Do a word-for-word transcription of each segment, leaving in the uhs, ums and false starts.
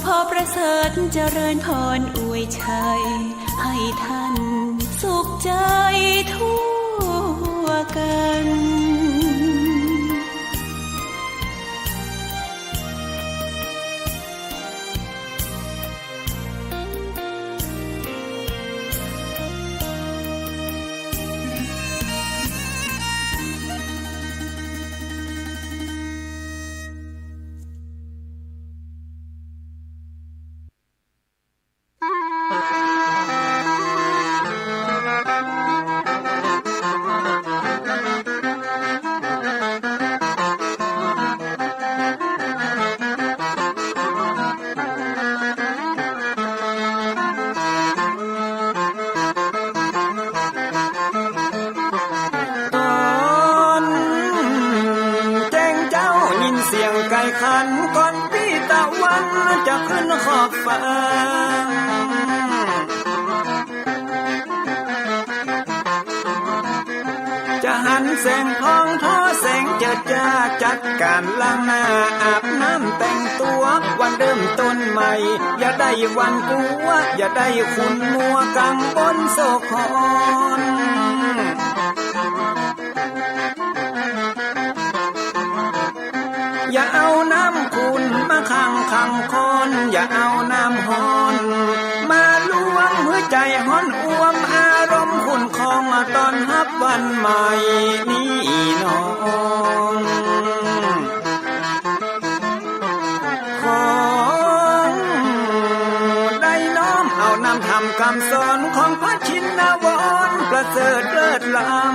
ขอประเสริฐเจริญพรอวยชัย ให้ท่านสุขใจทั่วกัน ต๋อนแจ้งเจ๊ายินเสียงไก่ขัน ก่อนปี้ตะวันจะขึ้นขอบฟ้า จะหันแสงทองทอแสงเจิดจ้า จัดก๋านล้างหน้าอาบน้ำแต่งตั๋ว วันเริ่มต้นใหม่ อย่าได้หวั่นกลัว อย่าได้ขุ่นมัวกังวลโศกหอน อย่าเอาน้ำขุ่นมาขังขังคอน อย่าเอาน้ำฮ้อนมาลวง หื้อใจ๋ฮ้อนอ่วม อารมณ์ขุ่นคอง มาต้อนฮับวันใหม่นี้น้อง ขอได้น้อมเอานำธรรมกำสอน ของพระชินวรประเสริฐเลิศล้ำ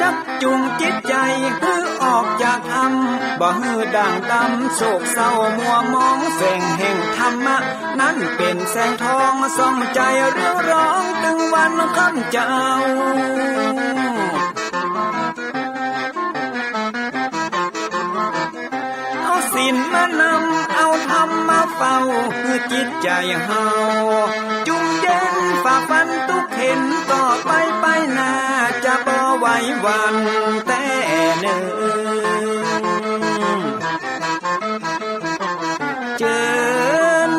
จักจูงจิตใจ๋หื้อออกจากถ้ำ บ่หื้อด่างดำโศกเศร้ามัวหมอง แสงแห่งธรรมะนั้นเป๋นแสงทอง ส่องใจ๋เรืองรอง ตึงวันค่ำเจ๊า เอาศีลมานำ เอาธรรมมาเฝ้า หื้อจิตใจ๋เฮาจุ่มเย็น ฝ่าฟันตุ๊กเข็ญ ต่อไปไปหน้า จะบ่ไหวหวั่นแต๊เนิ่น เจิญ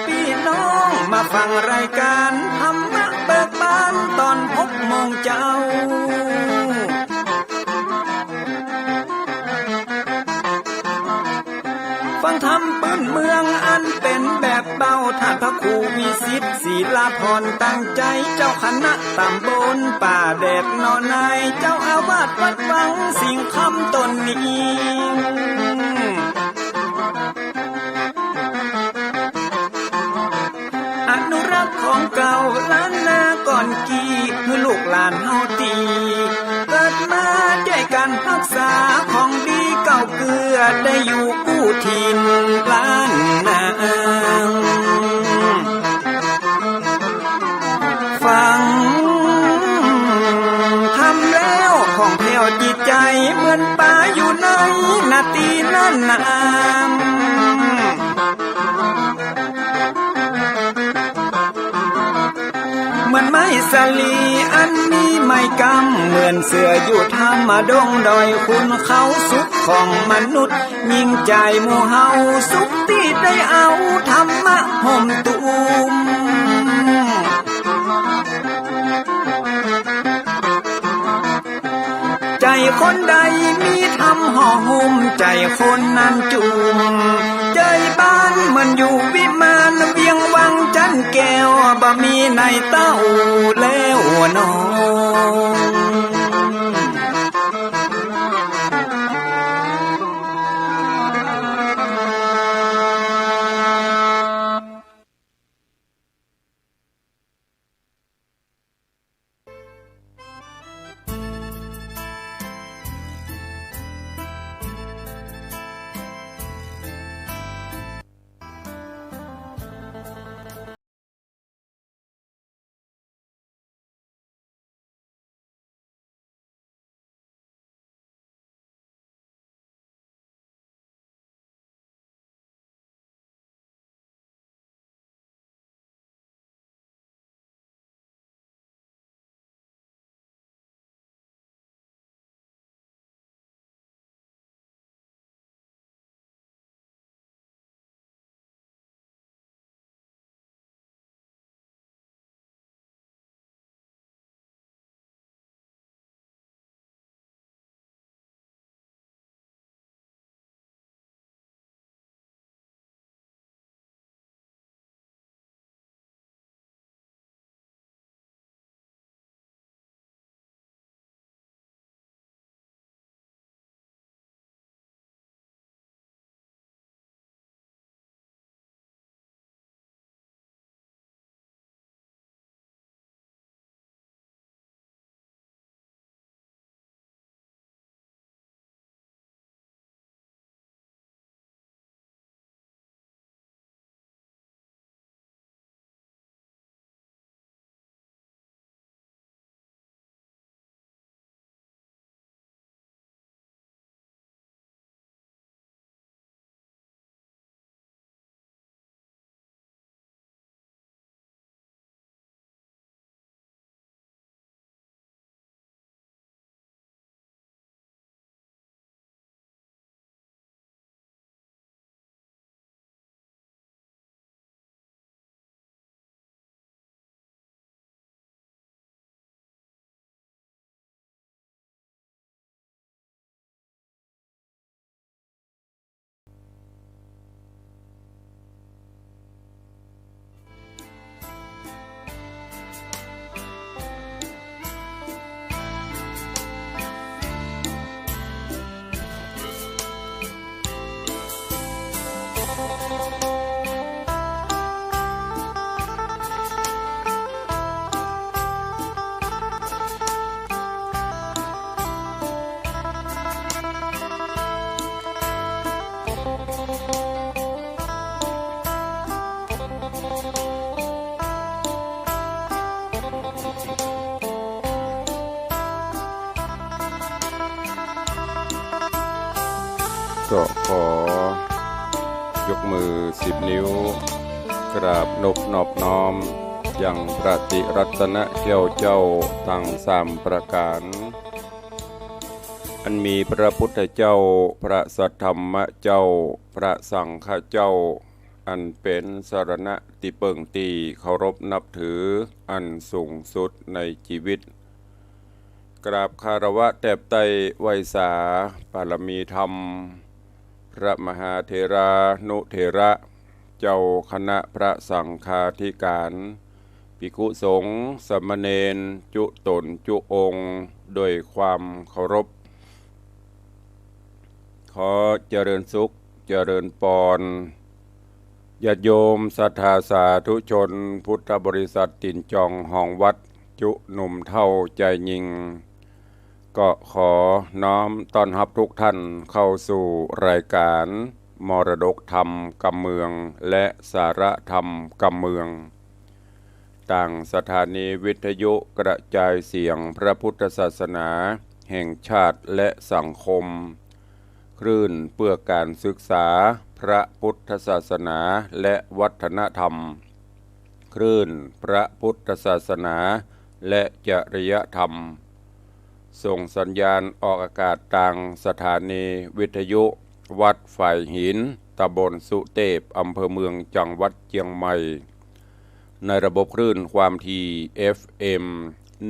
ปี้น้องมาฟังรายก๋านธรรมะเบิกบาน ต๋อนหกโมงเจ๊า ฟังธรรมปื้นเมืองอันเป๋นแบบเบา ต้านพระครูวิสิทธิ์ ศิลาพร ตั้งใจ๋ เจ้าคณะต๋ำบลป่าแดดหนอใน เจ้าอาวาสวัดวังสิงห์คำต๋นนี้ อนุรักษ์ของเก่าล้านนาก่อนกี้ หื้อลูกหลานเฮาตี้เกิดมา จ้วยกั๋นฮักษาของดีเก่าเกื้อ ได้อยู่กู้ถิ่นล้านนา ฟังธรรมแล้วผ่องแผ้วจิตใจ๋ เหมือนป๋าอยู่ในนาตี้นั้นนา เหมือนไม้สาลีอันมีไม้กำ เหมือนเสืออยู่ถ้ำดงดอย ขุนเขาสุขของมนุษย์ ยิ่งใจ๋หมู่เฮาสุขตี้ได้เอาธรรมะห่มตุ้ม ใจ๋คนใดมีธรรมห่อหุ้ม ใจ๋คนนั้นจุ่ม ใจ๋บ้านเหมือนอยู่วิมาน เวียงวังจันแก้ว บ่มีในเต้าแล้วน้อง ก็ขอยกมือสิบนิ้ว กราบนบนอบน้อม ยังพระติรัตนะแก้วเจ้าตังสามประก๋าน อันมีพระพุทธเจ้า พระสัทธรรมเจ้า พระสังฆเจ้า อันเป๋นสรณะตี้เปิ้งตี้เคารพนับถืออันสูงสุดในจีวิต กราบคารวะแตบใต้ไหว้สาปารมีธรรม พระมหาเถรานุเถระ เจ้าคณะพระสังฆาธิก๋าน ภิกขุสงฆ์สามเณรจุต๋นจุองค์ โดยความเคารพ ขอเจริญสุข เจริญปอน ญาติโยมศรัทธาสาธุชน พุทธบริษัทตี๋นจองห้องวัด จุหนุ่มเฒ่าจายญิง ก็ขอน้อมต้อนฮับทุกท่านเข้าสู่รายก๋านมรดกธรรมกำเมือง และสาระธรรมกำเมือง ตางสถานีวิทยุกระจายเสียงพระพุทธศาสนาแห่งชาติและสังคม คลื่นเพื่อการศึกษาพระพุทธศาสนาและวัฒนธรรม คลื่นพระพุทธศาสนาและจริยธรรม ส่งสัญญาณออกอากาศตางสถานีวิทยุวัดฝายหิน ตำบลสุเตพ อำเภอเมือง จังหวัดเจียงใหม่ ในระบบคลื่นความถี่ เอฟเอ็ม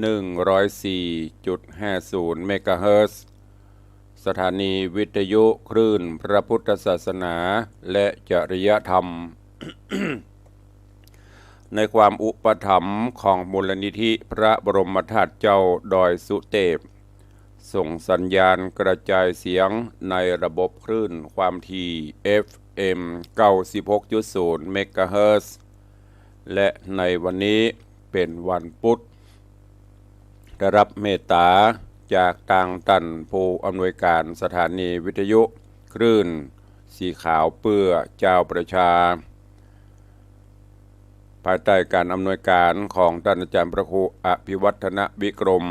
หนึ่งร้อยสี่จุดห้าศูนย์ เมกะเฮิรตซ์ สถานีวิทยุคลื่นพระพุทธศาสนาและจริยธรรม ในความอุปถัมภ์ของมูลนิธิพระบรมธาตุเจ้าดอยสุเตพ ส่งสัญญาณกระจายเสียงในระบบคลื่นความถี่ เอฟเอ็ม เก้าสิบหกจุดศูนย์ เมกะเฮิรตซ์ และในวันนี้เป๋นวันพุธ ได้ฮับเมตต๋าจากตางต้านผู้อำนวยก๋านสถานีวิทยุคลื่นสีขาวเปื้อจาวประชา ภายใต้การอำนวยก๋านของต้านอาจ๋ารย์พระครูอภิวัฒนวิกรม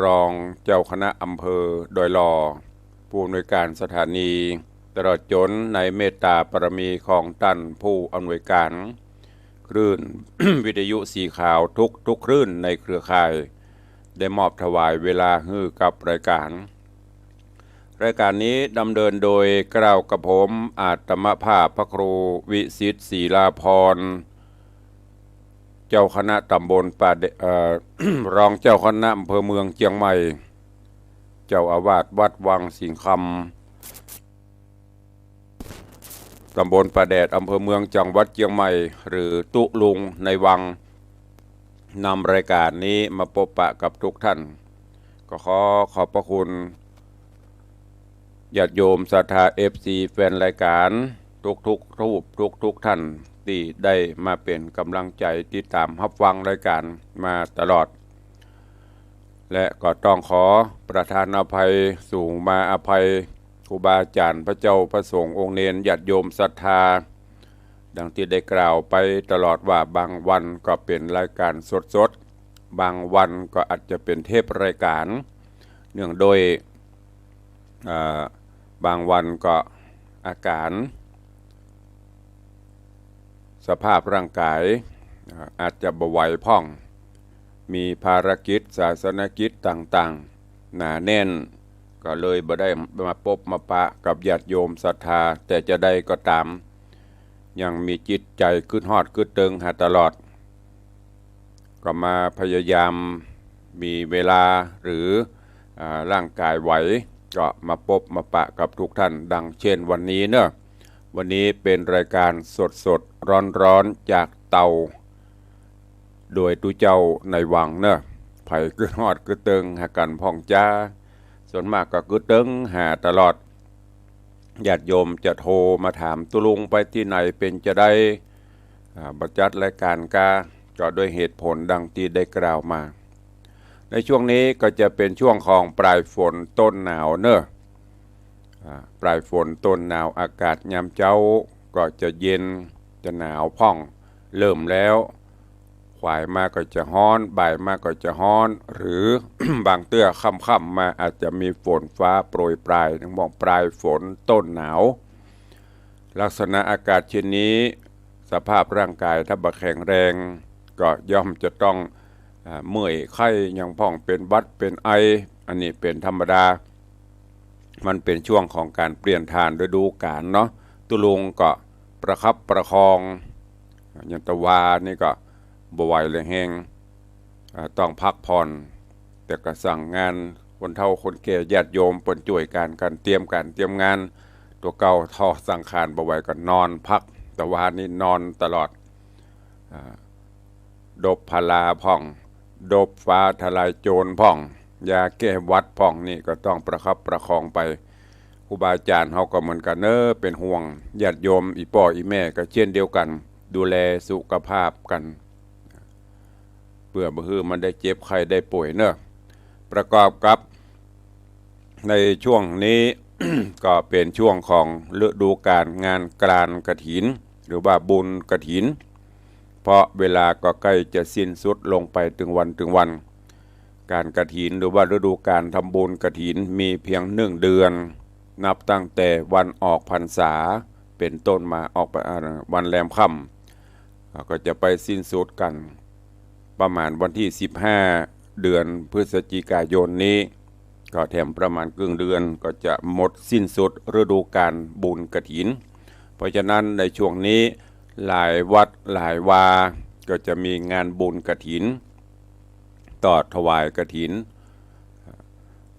รองเจ้าคณะอำเภอดอยหล่อ ผู้อำนวยก๋านสถานี ตลอดจ๋นในเมตต๋าบารมีของต้านผู้อำนวยก๋านคลื่น วิทยุสีขาวทุกๆคลื่นในเครือข่าย ได้มอบถวายเวลาหื้อกับรายก๋าน รายก๋านนี้ดำเนินโดยเกล้ากระผมอาตมาภาพพระครูวิสิทธิ์ ศรีลาภรณ์ เจ้าคณะตำบลป่าแดด เอ่อ รองเจ้าคณะอำเภอเมืองเจียงใหม่ เจ้าอาวาสวัดวังสิงห์คำ ตำบลป่าแดด อำเภอเมือง จังหวัดเจียงใหม่ หรือตุ๊ลุงในวัง นำรายก๋านนี้มาปบปะกับทุกท่าน ก็ขอขอบพระคุณญาติโยมศรัทธา เอฟซี แฟนรายก๋านทุกๆรูป ทุกๆท่าน ตี้ได้มาเป๋นก๋ำลังใจ๋ติดต๋ามฮับฟังรายก๋านมาตลอด และก็ต้องขอประทานอภัย สูงมาอภัย ครูบาอาจ๋ารย์ พระเจ้า พระสงฆ์ องค์เณร ญาติโยมศรัทธา ดังตี้ได้กล่าวไปตลอดว่า บางวันก็เป๋นรายก๋านสดๆ บางวันก็อาจจะเป๋นเทปรายก๋าน เนื่องด้วย อ่า บางวันก็อาก๋าร สภาพร่างก๋าย อ่า อาจจะบ่ไหวพ่อง มีภารกิจศาสนกิจต่างๆ หนาแน่น ก็เลยบ่ได้มาปบมาปะกับญาติโยมศรัทธา แต่จะใดก็ต๋าม ยังมีจิตใจ๋กึ๊ดฮอดกึ๊ดเติงหาตลอด ก็มาพยายามมีเวลาหรือ อ่า ร่างก๋ายไหว ก็มาปบมาปะกับทุกท่าน ดังเช่นวันนี้เนาะ วันนี้เป๋นรายก๋านสดๆ ร้อนๆ จากเตา โดยตุ๊เจ้าในวังเนาะ ใผกึ๊ดฮอดกึ๊ดเติงหากั๋นพ่องจ๊า ส่วนมากก็กึ๊ดเติงหาตลอด ญาติโยมจะโทรมาถาม ตุ๊ลุงไปตี้ไหน เป๋นจาใด อ่า บ่จัดรายก๋านกา ก็ด้วยเหตุผลดังตี้ได้กล่าวมา ในช่วงนี้ก็จะเป๋นช่วงของปลายฝนต้นหนาวเนาะ อ่า ปลายฝนต้นหนาว อากาศยามเจ๊าก็จะเย็น จะหนาวพ่อง เริ่มแล้ว ค บ่ายมาก็จะฮ้อน บ่ายมาก็จะฮ้อน หรือ บางเตื้อค่ำๆมาอาจจะมีฝนฟ้าโปรยปราย เรียกว่าปลายฝนต้นหนาว ลักษณะอากาศเช่นนี้ สภาพร่างกายถ้าบ่แข็งแรง ก็ย่อมจะต้อง อ่า เมื่อยไข้หยังพ่อง เป๋นหวัดเป๋นไอ อันนี้เป๋นธรรมดา มันเป๋นช่วงของก๋านเปลี่ยนถ่านฤดูกาลเนาะ ตุ๊ลุงก็ประคับประคอง อย่างตะวานี่ก็บ่ไหวเลยแฮง อ่า ต้องพักผ่อน แต่ก็สั่งงานคนเฒ่าคนแก่ญาติโยมเปิ้นจ้วยก๋าน ก๋านเตรียมก๋านเตรียมงาน ตั๋วเก่าถอดสังขารบ่ไหวก็นอนพัก ตะวานี่นอนตลอด อ่า ดบพาราพ่อง ดบฟ้าทะลายโจรพ่อง ยาแก้หวัดพ่อง นี่ก็ต้องประคับประคองไป ครูบาอาจ๋ารย์เฮาก็เหมือนกั๋นเนาะ เป๋นห่วงญาติโยม อี่ป้ออี่แม่ก็เช่นเดียวกั๋น ดูแลสุขภาพกั๋น เปื้อบ่หื้อมันได้เจ็บไข้ได้ป่วยเนาะ ประกอบกับในช่วงนี้ ก็เป๋นช่วงของฤดูกาลงานกรานต์กฐิน หรือว่าบุญกฐิน เพราะเวลาก็ใก้จะสิ้นสุดลงไปตึงวันตึงวัน ก๋านกฐินหรือว่าฤดูกาลทำบุญกฐินมีเพียงหนึ่งเดือน นับตั้งแต่วันออกพรรษาเป๋นต้นมา ออกไป อ่า วันแรมค่ำ ก็จะไปสิ้นสุดกั๋นประมาณวันตี้สิบห้า เดือนพฤศจิกายนนี้ ก็แถมประมาณเกิ่งเดือนก็จะหมดสิ้นสุดฤดูกาลบุญกฐิน เพราะฉะนั้นในช่วงนี้หลายวัดหลายวาก็จะมีงานบุญกฐิน ตอดถวายกฐิน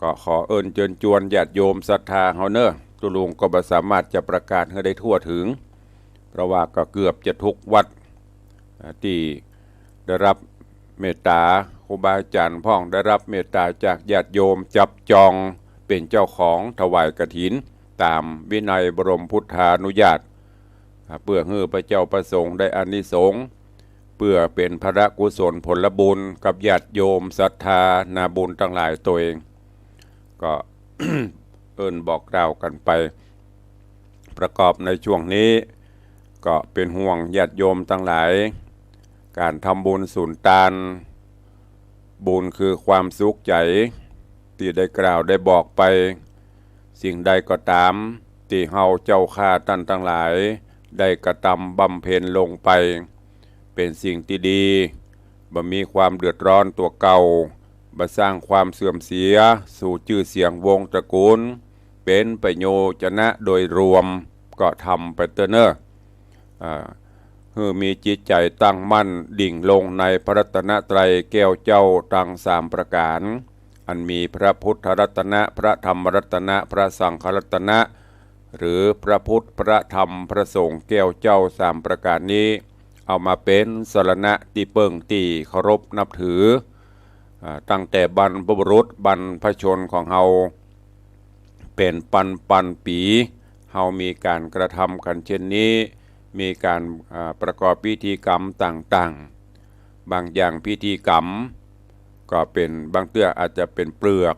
ก็ขอเอิ้นเจิญจวนญาติโยมศรัทธาเฮาเนาะ ตุ๊ลุงก็บ่สามารถจะประกาศหื้อได้ทั่วถึง เพราะว่าก็เกือบจะทุกวัด อ่า ตี้ได้รับเมตต๋าครูบาอาจ๋ารย์พ่อง ได้รับเมตต๋าจากญาติโยมจับจองเป๋นเจ้าของถวายกฐิน ต๋ามวินัยบรมพุทธานุญาต อ่า เปื้อหื้อพระเจ้าพระสงฆ์ได้อานิสงส์ เปื้อเป๋นพระกุศลผลบุญกับญาติโยมศรัทธานาบุญตังหลายตวย ก็ เอิ้นบอกกล่าวกั๋นไป ประกอบในช่วงนี้ ก็เป๋นห่วงญาติโยมตังหลาย ก๋านทำบุญสูญตาน บุญคือความสุขใจ๋ ตี้ได้กล่าวได้บอกไป สิ่งใดก็ต๋าม ตี้เฮาเจ้าข้าต้านตังหลาย ได้กระตำบำเพ็ญลงไป เป๋นสิ่งตี้ดี บ่มีความเดือดร้อนตั๋วเก่า บ่สร้างความเสื่อมเสียสู่จื้อเสียงวงศ์ตระกูล เป๋นประโยชนะโดยรวม ก็ทำไปเต๊อะเนาะ อ่า หื้อมีจิตใจ๋ตั้งมั่นดิ่งลงในพระรัตนตรัยแก้วเจ้าตังสามประก๋าน อันมีพระพุทธรัตนะ พระธรรมรัตนะ พระสังฆรัตนะ หรือพระพุทธ พระธรรม พระสงฆ์แก้วเจ้าสามประก๋านนี้ เอามาเป๋นสรณะตี้เปิ้งตี้เคารพนับถือ อ่า ตั้งแต่บรรพบุรุษบรรพชนของเฮา เป๋นปันปันปี๋ เฮามีก๋านกระทำกั๋นเช่นนี้ มีก๋าน อ่า ประกอบพิธีกรรมต่างๆ บางอย่างพิธีกรรมก็เป๋น บางเตื้ออาจจะเป๋นเปลือก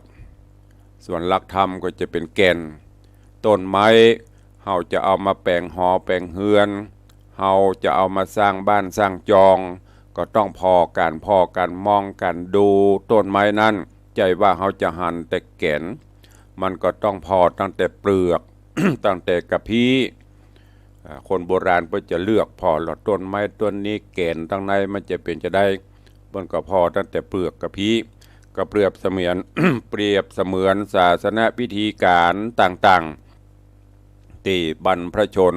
ส่วนหลักธรรมก็จะเป๋นแก่น ต้นไม้ เฮาจะเอามาแป๋งหอแป๋งเฮือน เฮาจะเอามาสร้างบ้านสร้างจอง ก็ต้องผ่อก๋าน ผ่อก๋านมองก๋านดูต้นไม้นั้น ใจ้ว่าเฮาจะหันแต่แก่น มันก็ต้องผ่อตั้งแต่เปลือก ตั้งแต่กะพี้ อ่า คนโบราณเปิ้นจะเลือกผ่อลอต้นไม้ต้นนี้แก่นตังในมันจะเป๋นจาใด เปิ้นก็ผ่อตั้งแต่เปลือกกะพี้ ก็เปรียบเสมือน เปรียบเสมือนศาสนพิธีก๋านต่างๆ ตี้บรรพชน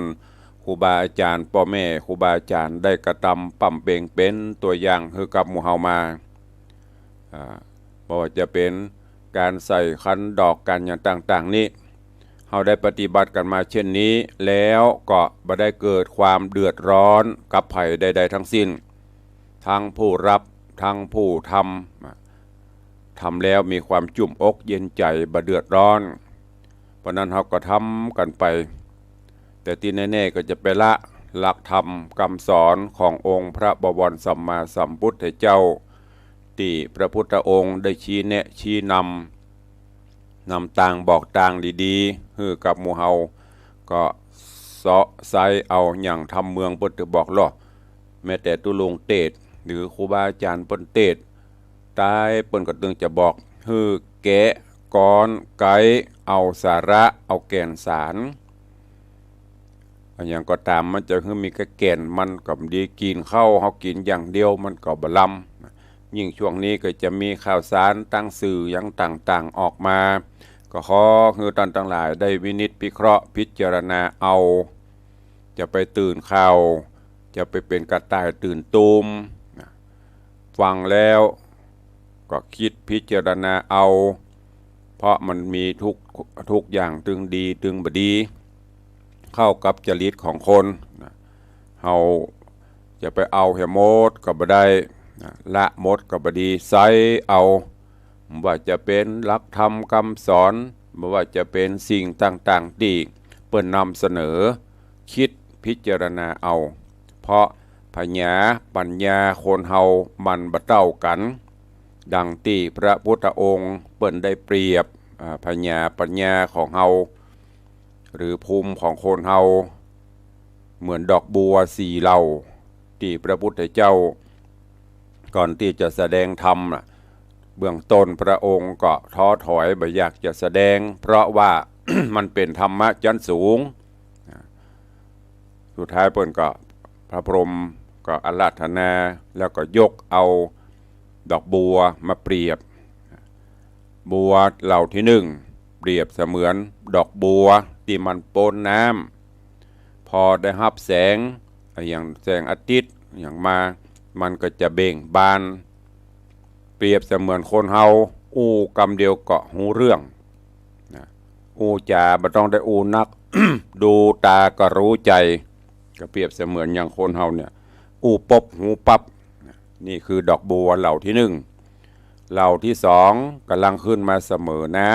ครูบาอาจ๋ารย์ ป้อแม่ครูบาอาจ๋ารย์ได้กระตำป๋ำเป๋งเป๋นตั๋วอย่างหื้อกับหมู่เฮามา อ่า บ่ว่าจะเป๋นก๋านใส่ขันดอกก๋านหยังต่างๆ นี้ เฮาได้ปฏิบัติกั๋นมาเช่นนี้ แล้วก็บ่ได้เกิดความเดือดร้อนกับใผใดๆ ทั้งสิ้น ทั้งผู้รับ ทั้งผู้ทำ ทำแล้วมีความจุ่มอกเย็นใจ๋ บ่เดือดร้อน เพราะนั้นเฮาก็ทำกั๋นไป แต่ตี้แน่ๆ ก็จะไปละหลักธรรมกำสอนขององค์พระบวรสัมมาสัมพุทธเจ้า ตี้พระพุทธองค์ได้ชี้แนะชี้นำ นำตางบอกตางดีๆ หื้อกับหมู่เฮา ก็เซาะไซ้เอาอย่างธรรมเมืองเปิ้นจะบอกลอ แม้แต่ตุ๊ลุงเตศน์ หรือครูบาอาจ๋ารย์เปิ้นเตสน์ต๋าย เปิ้นก็ตึงจะบอกหื้อแกะก๊อนไก๊เอาสาระ เอาแก่นสาร อะหยังก็ต๋าม มันจะหื้อมีกะแก่น มันก็บ่ดี กิ๋นข้าว เฮากิ๋นอย่างเดียวมันก็บ่ลำ ยิ่งช่วงนี้ก็จะมีข่าวสารตางสื่อหยังต่างๆ ออกมา ก็ขอหื้อต้านตังหลายได้วินิจพิเคราะห์พิจารณาเอา จะไปตื่นข่าว จะไปเป๋นกระต่ายตื่นตูมนะ ฟังแล้วก็กึ๊ดพิจารณาเอา เพราะมันมีทุก ทุกอย่างตึงดีตึงบ่ดี เข้ากับจริตของคนนะ เฮาจะไปเอาหื้อหมดก็บ่ได้นะ ละหมดก็บ่ดี ใส่เอา บ่ว่าจะเป๋นหลักธรรมกำสอน บ่ว่าจะเป๋นสิ่งต่างๆ ตี้เปิ้นนำเสนอ กึ๊ดพิจารณาเอา เพราะผญาปั๋ญญาคนเฮามันบ่เต้ากั๋น ดังตี้พระพุทธองค์เปิ้นได้เปรียบ อ่า ผญาปั๋ญญาของเฮา หรือภูมิของคนเฮา เหมือนดอกบัวสี่เหล่า ตี้พระพุทธเจ้า ก่อนตี้จะแสดงธรรมน่ะ เบื้องต้นพระองค์ก็ท้อถอยบ่อยากจะแสดง เพราะว่า มันเป๋นธรรมะชั้นสูง สุดท้ายเปิ้นก็ พระพรหมก็อาราธนา แล้วก็ยกเอาดอกบัวมาเปรียบ บัวเหล่าที่หนึ่ง เปรียบเสมือนดอกบัวตี้มันป๊นน้ำ พอได้ฮับแสง อะหยังแสงอาทิตย์อะหยังมา มันก็จะเบ่งบาน เปรียบเสมือนคนเฮา อู้กำเดียวก็ฮู้เรื่องนะ อู้จ๋าบ่ต้องได้อู้นัก ดูต๋าก็ฮู้ใจ๋ ก็เปรียบเสมือนอย่างคนเฮาเนี่ย อู้ปุ๊บฮู้ปั๊บนะ นี่คือดอกบัวเหล่าที่หนึ่ง เหล่าที่สองก่ำลังขึ้นมาเสมอน้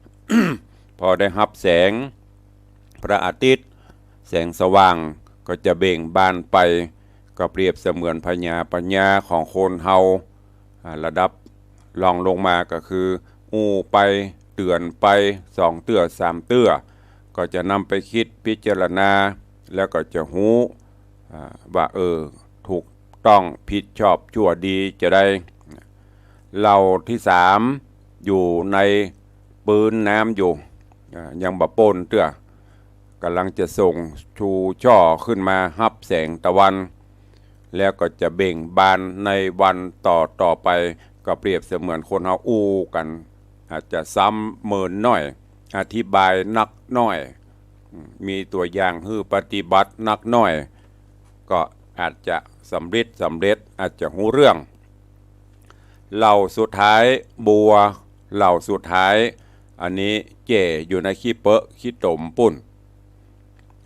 ำ พอได้ฮับแสงพระอาทิตย์ แสงสว่างก็จะเบ่งบานไป ก็เปรียบเสมือนผญาปั๋ญญาของคนเฮา อ่า ระดับรองลงมาก็คือ อู้ไป เตื๋อนไป สองเตื้อสามเตื้อ ก็จะนำไปกึ๊ดพิจารณา แล้วก็จะฮู้ อ่า ว่า เออ ถูกต้องผิดชอบชั่วดีจะได้ เหล่าที่สามอยู่ในปื้นน้ำอยู่ อ่า ยังบ่ป๊นเตื้อ ก่ำลังจะส่งชูช่อขึ้นมาฮับแสงตะวัน แล้วก็จะเบ่งบานในวันต่อๆ ไป ก็เปรียบเสมือนคนเฮาอู้กั๋น อาจจะซ้ำเมินน้อย อธิบายนักน้อย อืม มีตั๋วอย่างหื้อปฏิบัตินักน้อย ก็อาจจะสำริดสำเร็จ อาจจะฮู้เรื่อง เหล่าสุดท้าย บัวเหล่าสุดท้าย อันนี้เจ้อยู่ในขี้เปอะขี้ตมปู้น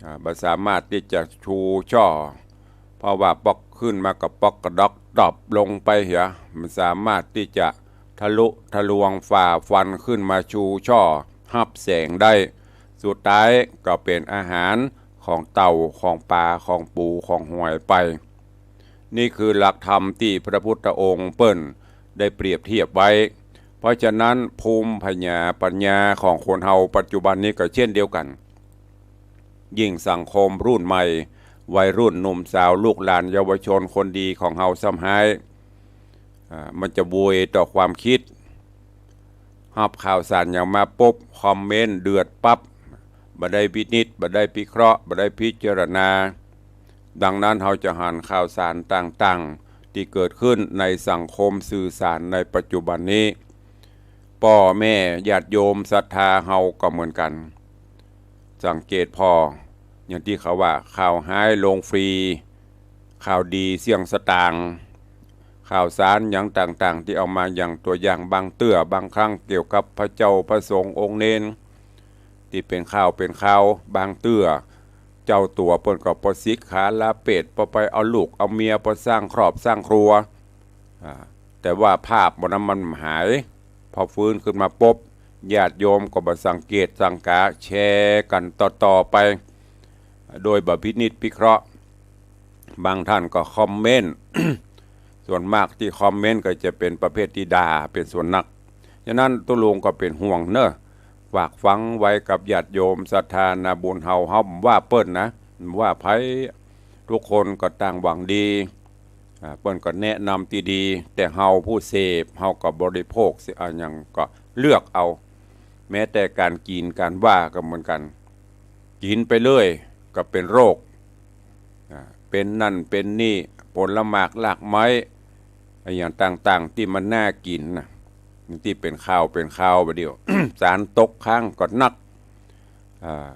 อ่า บ่สามารถตี้จะชูช่อ เพราะว่าปอกขึ้นมาก็ปอกกระดอกดอบลงไปเหีย มันสามารถตี้จะทะลุทะลวงฝ่าฟันขึ้นมาชูช่อฮับแสงได้ สุดท้ายก็เป๋นอาหารของเต่า ของป๋า ของปู ของหอยไป นี่คือหลักธรรมตี้พระพุทธองค์เปิ้นได้เปรียบเทียบไว้ เพราะฉะนั้นภูมิผญาปั๋ญญาของคนเฮาปัจจุบันนี้ก็เช่นเดียวกั๋น ยิ่งสังคมรุ่นใหม่ วัยรุ่นหนุ่มสาว ลูกหลานเยาวชนคนดีของเฮาซ้ำฮ้าย อ่า มันจะโวยต่อความกึ๊ด ฮับข่าวสารหยังมาปุ๊บ คอมเมนต์เดือดปั๊บ บ่ได้วินิจ บ่ได้พิเคราะห์ บ่ได้พิจารณา ดังนั้นเฮาจะหันข่าวสารต่างๆ ตี้เกิดขึ้นในสังคมสื่อสารในปัจจุบันนี้ ป้อแม่ญาติโยมศรัทธาเฮาก็เหมือนกั๋น สังเกตผ่อ อย่างตี้เขาว่า ข่าวฮ้ายลงฟรี ข่าวดีเสี้ยงสตางค์ ข่าวสารหยังต่างๆ ตี้เอามา อย่างตั๋วอย่างบางเตื้อบางครั้งเกี่ยวกับพระเจ้าพระสงฆ์องค์เณร ตี้เป๋นข่าวเป๋นคราว บางเตื้อเจ้าตั๋วเปิ้นก็ปอสิกขาลาเพศ ปอไปเอาลูกเอาเมีย ปอสร้างครอบสร้างครัว อ่า แต่ว่าภาพบ่านั้นมันหาย พอฟื้นขึ้นมาปุ๊บ ญาติโยมก็บ่สังเกตสังกา แชร์กั๋นต่อๆ ไป โดยบ่พินิจพิเคราะห์ บางท่านก็คอมเมนต์ ส่วนมากตี้คอมเมนต์ก็จะเป๋นประเภทตี้ด่าเป๋นส่วนนัก ฉะนั้นตุ๊ลุงก็เป๋นห่วงเน่อ ฝากฝังไว้กับญาติโยมศรัทธานาบุญเฮา เฮาบ่ว่าเปิ้นนะ บ่ว่าใผ ทุกคนก็ต่างหวังดี อ่า เปิ้นก็แนะนำตี้ดี แต่เฮาผู้เสพ เฮาก็บริโภคเสีย อ่า หยังก็เลือกเอา แม้แต่ก๋านกิ๋นก๋านว่าก็เหมือนกั๋น กิ๋นไปเรื่อยก็เป๋นโรค อ่า เป๋นนั่นเป๋นนี่ ผลหมากรากไม้ อะหยังต่างๆ ตี้มันน่ากิ๋นน่ะ ตี้เป๋นข่าวเป๋นข่าวบ่าเดี่ยว สารตกค้างก็นัก อ่า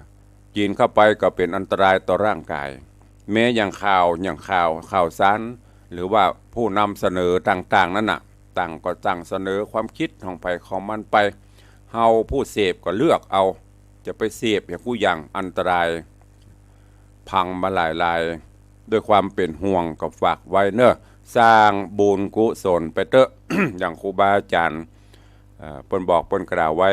กิ๋นเข้าไปก็เป๋นอันตรายต่อร่างกาย แม้อย่างข่าว อย่างข่าว ข่าวสาร หรือว่าผู้นำเสนอต่างๆ นั้นน่ะ ต่างก็ต่างเสนอความคิดของใผของมันไป เฮาผู้เสพก็เลือกเอา จะไปเสพอย่างกู้อย่างอันตราย ฟังมาหลายๆ ด้วยความเป๋นห่วงก็ฝากไว้เนาะ สร้างบุญกุศลไปเต๊อะ อย่างครูบาอาจ๋ารย์ เอ่อ เปิ้นบอกเปิ้นกล่าวไว้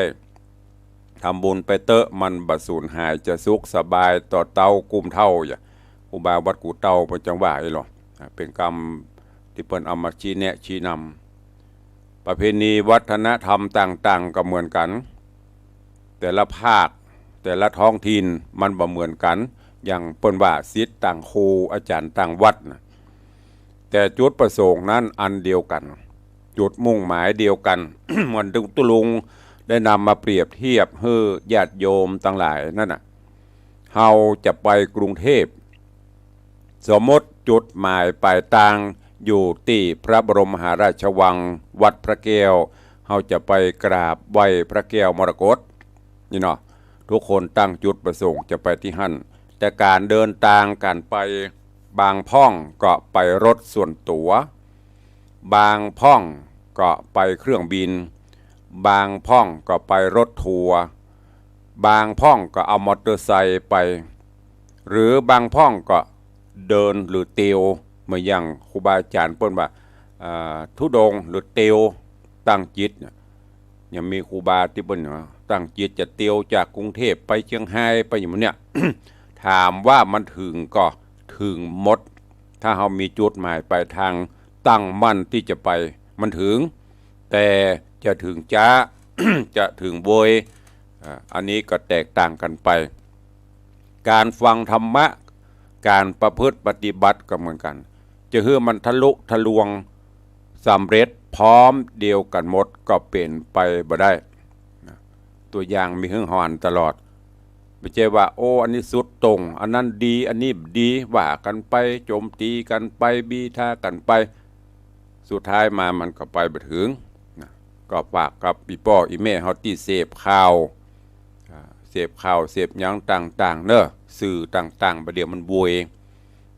ทำบุญไปเต๊อะ มันบ่สูญหาย จะสุขสบายต่อเต๊ากุมเฒ่า อย่า ครูบาวัดกู่เต้าเปิ้นจังว่าอี้หลอ อ่า เป๋นกำตี้เปิ้นเอามาชี้แนะชี้นำ ประเพณีวัฒนธรรมต่างๆ ก็เหมือนกั๋น แต่ละภาค แต่ละท้องถิ่นมันบ่เหมือนกั๋น อย่างเปิ้นว่าศิษย์ต่างครู อาจ๋ารย์ต่างวัดน่ะ แต่จุดประสงค์นั้นอันเดียวกั๋น จุดมุ่งหมายเดียวกั๋น เหมือนตุ๊ลุงได้นำมาเปรียบเทียบหื้อญาติโยมตังหลายนั่นน่ะ เฮาจะไปกรุงเทพ สมมติจุดหมายปลายตางอยู่ตี้พระบรมมหาราชวัง วัดพระแก้ว เฮาจะไปกราบไหว้พระแก้วมรกต นี่เนาะ ทุกคนตั้งจุดประสงค์จะไปตี้หั้น แต่ก๋านเดินตางก๋านไป บางพ่องก็ไปรถส่วนตั๋ว บางพ่องก็ไปเครื่องบิน บางพ่องก็ไปรถทัวร์ บางพ่องก็เอามอเตอร์ไซค์ไป หรือบางพ่องก็เดินหรือเตียว เหมือนอย่างครูบาอาจ๋ารย์เปิ้นว่า อ่า ธุดงค์หรือเตียว ตั้งจิตเนี่ย ยังมีครูบาตี้เปิ้นว่าตั้งจิตจะเตียวจากกรุงเทพไปเชียงฮายไปอย่างเนี้ย ถามว่ามันถึงก่อ ถึงหมด ถ้าเฮามีจุดหมายปลายตางตั้งมั่นตี้จะไป มันถึง แต่จะถึงจ๊า จะถึงโวย อ่า อันนี้ก็แตกต่างกั๋นไป ก๋านฟังธรรมะ ก๋านประพฤติปฏิบัติก็เหมือนกั๋น จะหื้อมันทะลุทะลวงสำเร็จพร้อมเดียวกั๋นหมดก็เป๋นไปบ่ได้นะ ตัวอย่างมีหื้อเฮาหันตลอด บ่ใจ้ว่า โอ้ อันนี้สุดโต่ง อันนั้นดี อันนี้บ่ดี ว่ากั๋นไป โจมตีกั๋นไป บีทากั๋นไป สุดท้ายมามันก็ไปบ่ถึงนะ ก็ฝากกับอี่ป้ออี่แม่เฮาตี้เสพข่าว อ่า เสพข่าวเสพหยังต่างๆ เนาะ สื่อต่างๆ บ่าเดี่ยวมันโวย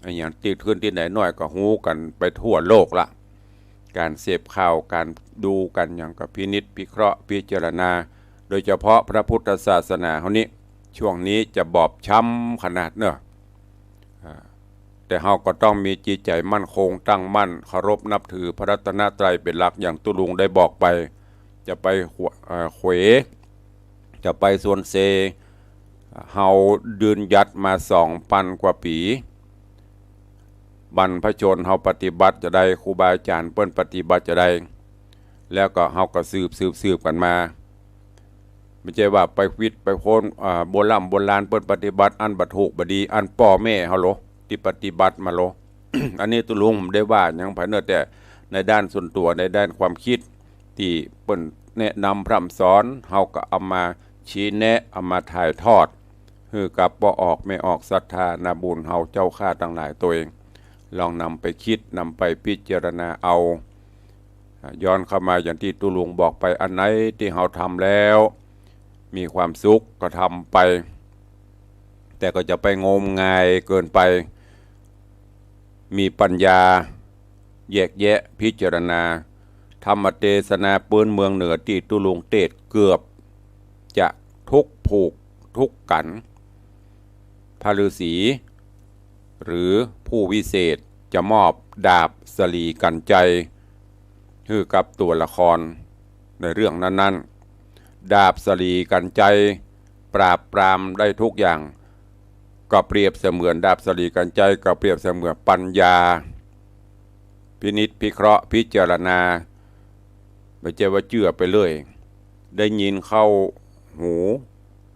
อะหยังตี้เถิงตี้ไหนหน้อยก็ฮู้กั๋นไปทั่วโลกละ ก๋านเสพข่าว ก๋านดู ก๋านหยังก็พินิจพิเคราะห์พิจารณา โดยเฉพาะพระพุทธศาสนาเฮานี้ ช่วงนี้จะบอบช้ำขนาดเนาะ อ่า แต่เฮาก็ต้องมีจิตใจ๋มั่นคงตั้งมั่น เคารพนับถือพระรัตนตรัยเป๋นหลัก อย่างตุ๊ลุงได้บอกไป จะไปขว เอ่อ เขว จะไปสวนเซ เฮายืนหยัดมาสองปันกว่าปี๋ บรรพชนเฮาปฏิบัติจะใด ครูบาอาจ๋ารย์เปิ้นปฏิบัติจะใด แล้วก็เฮาก็สืบ สืบ สืบกั๋นมา บ่ใจ้ว่าไปผิดไปพ้น อ่า โบร่ำโบราณเปิ้นปฏิบัติอันบ่ถูกบ่ดี อันป้อแม่เฮาโล ตี้ปฏิบัติมาโล อันนี้ตุ๊ลุงบ่ได้ว่าหยังใผเนาะ แต่ในด้านส่วนตั๋ว ในด้านความคิด ตี้เปิ้นแนะนำพร่ำสอน เฮาก็เอามาชี้แนะ เอามาถ่ายทอด หื้อกับป้อออกแม่ออกศรัทธานาบุญเฮาเจ้าข้าตังหลายตวย ลองนำไปคิด นำไปพิจารณาเอา อ่า ย้อนเข้ามาอย่างตี้ตุ๊ลุงบอกไป อันไหนตี้เฮาทำแล้วมีความสุขก็ทำไป แต่ก็จะไปงมงายเกินไป มีปัญญาแยกแยะพิจารณา ธรรมเตสนาปื๊นเมืองเหนือตี้ตุ๊ลุงเตศน์เกือบจะทุกผูกทุกกั๋น พระฤาษี หรือผู้วิเศษจะมอบดาบสลีกัญไชย หื้อกับตั๋วละครในเรื่องนั้นๆ ดาบสลีกัญไชยปราบปรามได้ทุกอย่าง ก็เปรียบเสมือนดาบสลีกัญไชย ก็เปรียบเสมือนปัญญา พินิจพิเคราะห์พิจารณา บ่ใจ้ว่าเจื้อไปเลย ได้ยินเข้าหู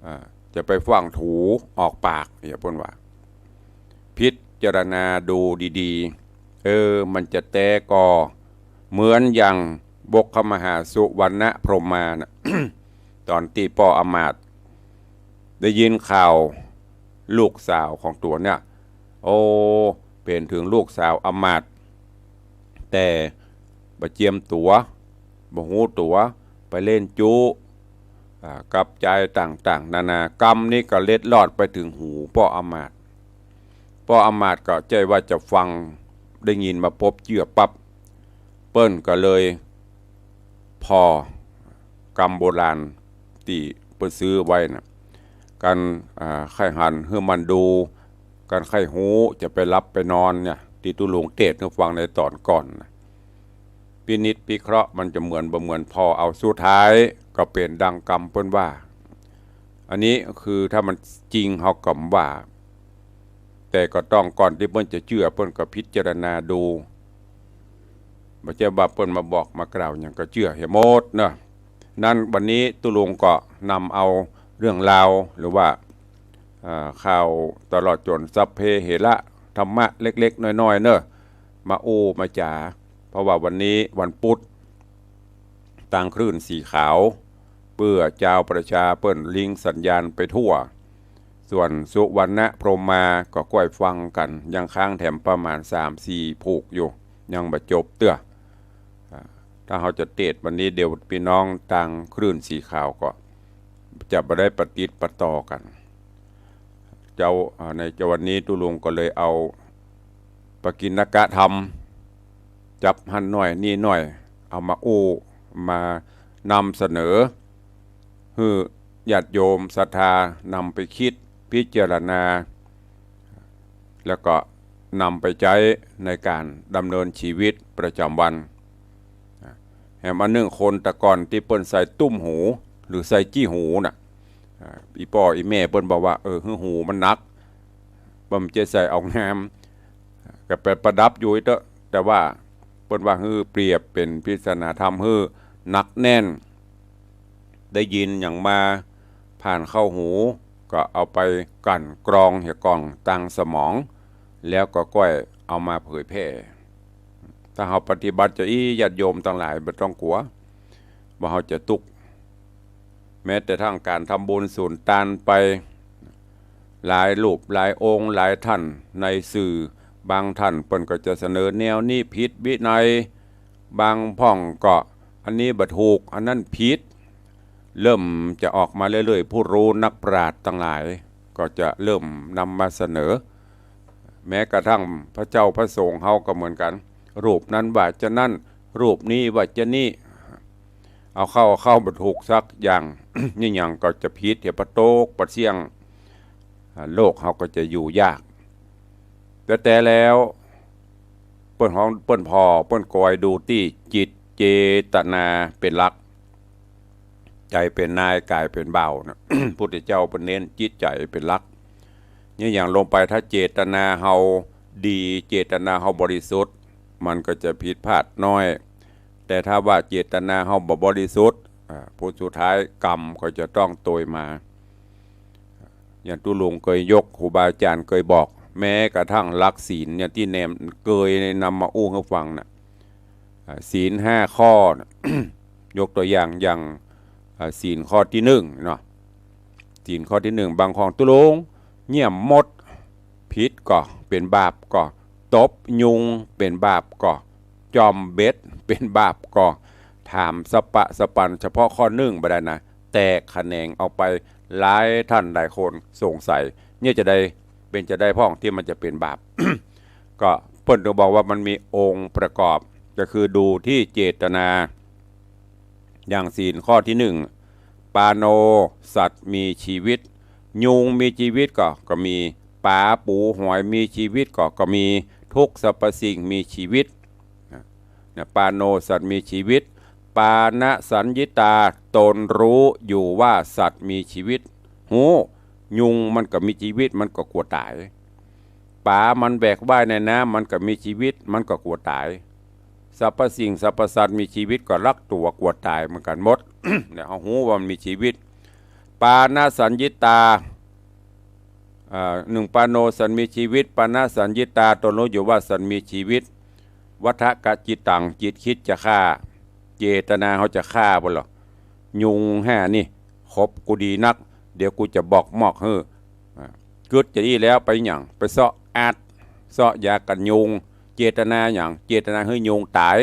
อ่า จะไปฟั่งถูออกปาก เนี่ยเปิ้นว่า พิจารณาดูดี เออ มันจะแต๊ก่อ เหมือนอย่างบกขมหาสุวรรณพรหมาน่ะ ต๋อนตี้ป้ออำมาตย์ได้ยินข่าวลูกสาวของตั๋วเนี่ย โอ้ เป๋นเถิงลูกสาวอำมาตย์ แต่บ่เจียมตั๋ว บ่ฮู้ตั๋ว ไปเล่นจู๊ อ่า กับจายต่างๆ นานา กำนี้ก็เล็ดลอดไปเถิงหูป้ออำมาตย์ ป้ออำมาตย์ก็ใจ้ว่าจะฟัง ได้ยินมาปุ๊บเจื้อปั๊บ เปิ้นก็เลยผ่อกำโบราณตี้เปิ้นซื้อไว้น่ะ กัน อ่า ใค่หันหื้อมันดู กันใค่ฮู้จะไปหลับไปนอนเนี่ย ตี้ตุ๊ลุงเตศน์หื้อฟังในต๋อนก่อนน่ะ พินิจพิเคราะห์มันจะเหมือนบ่เหมือนผ่อเอา สุดท้ายก็เป๋นดังกำเปิ้นว่า อันนี้คือถ้ามันจริงเฮาก็บ่ว่า แต่ก็ต้องก่อนตี้เปิ้นจะเจื้อ เปิ้นก็พิจารณาดู บ่ใจ้ว่าเปิ้นมาบอกมากล่าวหยังก็เจื้อเหียหมดเนาะ นั้นวันนี้ตุ๊ลุงก็นำเอาเรื่องราวหรือว่า อ่า ข่าวตลอดจ๋นสัพเพเหระธรรมะเล็กๆ น้อยๆ เนาะ มาอู้มาจ๋า เพราะว่าวันนี้วันปุ๊ด ตางคลื่นสีขาว เปื้อจาวประชาเปิ้นลิงก์สัญญาณไปทั่ว ส่วนสุวรรณพรหมาก็ก้อยฟังกั๋น ยังค้างแถมประมาณสามสี่ผูกอยู่ ยังบ่จบเตื้อ อ่า ถ้าเฮาจะเตศน์วันนี้เดี๋ยวปี้น้องตางคลื่นสีขาวก็จะบ่ได้ปะติดปะต่อกั๋น เจ้า อ่า ในเจ๊าวันนี้ตุ๊ลุงก็เลยเอาปกิณกธรรม จับหั้นหน้อยนี่หน้อย เอามาอู้ มานำเสนอ หื้อญาติโยมศรัทธานำไปคิดพิจารณา แล้วก็นำไปใจ๊ในก๋านดำเนินชีวิตประจ๋ำวัน แหมอันนึ่งคนแต่ก่อนตี้เปิ้นใส่ตุ้มหู หรือใส่จี้หูน่ะ อ่า อี่ป้ออี่แม่เปิ้นบอกว่า เออ หื้อหูมันหนัก บ่ใจ้ใส่เอางาม ก็ไปประดับอยู่อี้เต๊อะ แต่ว่าเปิ้นว่าหื้อเปรียบเป๋นพิศนาธรรมหื้อหนักแน่น ได้ยินหยังมาผ่านเข้าหู ก็เอาไปกลั่นกรองเหียก่องตางสมอง แล้วก็ก้อยเอามาเผยแผ่ ถ้าเฮาปฏิบัติจะอี้ ญาติโยมตังหลายบ่ต้องกั๋ว ว่าเฮาจะตุ๊กข์ แม้แต่ตางก๋านทำบุญสุนตานไป หลายรูปหลายองค์หลายท่านในสื่อ บางท่านเปิ้นก็จะเสนอแนวนี้ผิดวินัย บางพ่องก็อันนี้บ่ถูก อันนั้นผิด เริ่มจะออกมาเรื่อยๆ ผู้รู้นักปราชญ์ตังหลายก็จะเริ่มนำมาเสนอ แม้กระทั่งพระเจ้าพระสงฆ์เฮาก็เหมือนกั๋น รูปนั้นว่าจะนั้น รูปนี้ว่าจะนี้ เอาเข้า เอาเข้าบ่ถูกสักอย่าง นี่หยังก็จะผิดเหีย ปะโต๊กปะเสี้ยง อ่า โลกเฮาก็จะอยู่ยาก แต่แต่แล้ว เปิ้นฮ้อง เปิ้นผ่อ เปิ้นกอยดูตี้จิตเจตนาเป๋นหลัก ใจ๋เป๋นนาย ก๋ายเป๋นบ่าวน่ะ พุทธเจ้าเปิ้นเน้นจิตใจ๋เป๋นหลัก นี่หยังลงไป ถ้าเจตนาเฮาดี เจตนาเฮาบริสุทธิ์ มันก็จะผิดพลาดน้อย แต่ถ้าว่าเจตนาเฮาบ่บริสุทธิ์ อ่า ผลสุดท้ายกรรมก็จะต้องโตยมา อย่างตุ๊ลุงเกยยก ครูบาอาจ๋ารย์เกยบอก แม้กระทั่งหลักศีลเนี่ย ตี้แนมเกยนำมาอู้หื้อฟังน่ะ อ่า ศีลห้าข้อน่ะ ยกตั๋วอย่าง อย่าง อ่า ศีลข้อตี้นึ่งเนาะ ศีลข้อตี้นึ่ง บางของตุ๊ลุงเยี่ยมหมด ผิดก่อ เป๋นบาปก่อ ตบยุงเป๋นบาปก่อ จ่อมเบ็ดเป๋นบาปก่อ ถามสะปะสะปันเฉพาะข้อนึ่งบ่ได้นะ แตกแขนงออกไปหลายท่านหลายคนสงสัย เนี่ยจะใด เป๋นจะใดพ่องตี้มันจะเป๋นบาป ก็เปิ้นถึงบอกว่ามันมีองค์ประกอบ ก็คือดูตี้เจตนา อย่างศีลข้อตี้นึ่ง ปาโน สัตว์มีชีวิต ยุงมีชีวิตก่อ ก็มี ป๋าปูหอยมีชีวิตก่อ ก็มี ทุกสรรพสิ่งมีชีวิต นะ นะ ปาโน สัตว์มีชีวิต ปานะสัญญิตา ตนฮู้อยู่ว่าสัตว์มีชีวิต ฮู้ ยุงมันก็มีชีวิต มันก็กั๋วต๋าย ป๋ามันแหวกว่ายในน้ำ มันก็มีชีวิต มันก็กั๋วต๋าย สรรพสิ่งสรรพสัตว์มีชีวิตก็รักตั๋วกั๋วต๋ายเหมือนกั๋นหมด เนี่ย เฮาฮู้ว่ามันมีชีวิต ปานะสัญญิตา อ่า นึ่ง ปาโน สัตว์มีชีวิต ปานะสัญญิตา ตนฮู้อยู่ว่าสัตว์มีชีวิต วัฏฏะกะจิตตัง จิตกึ๊ดจะฆ่า เจตนาเฮาจะฆ่าบ่ล่ะ ยุงห้านี่ ขบกูดีนัก เดี๋ยวกูจะบอกมอกหื้อ อ่า กึ๊ดจะอี้แล้วไปหยัง ไปเซาะอัด เซาะยากัดยุง เจตนาหยัง เจตนาหื้อยุงต๋าย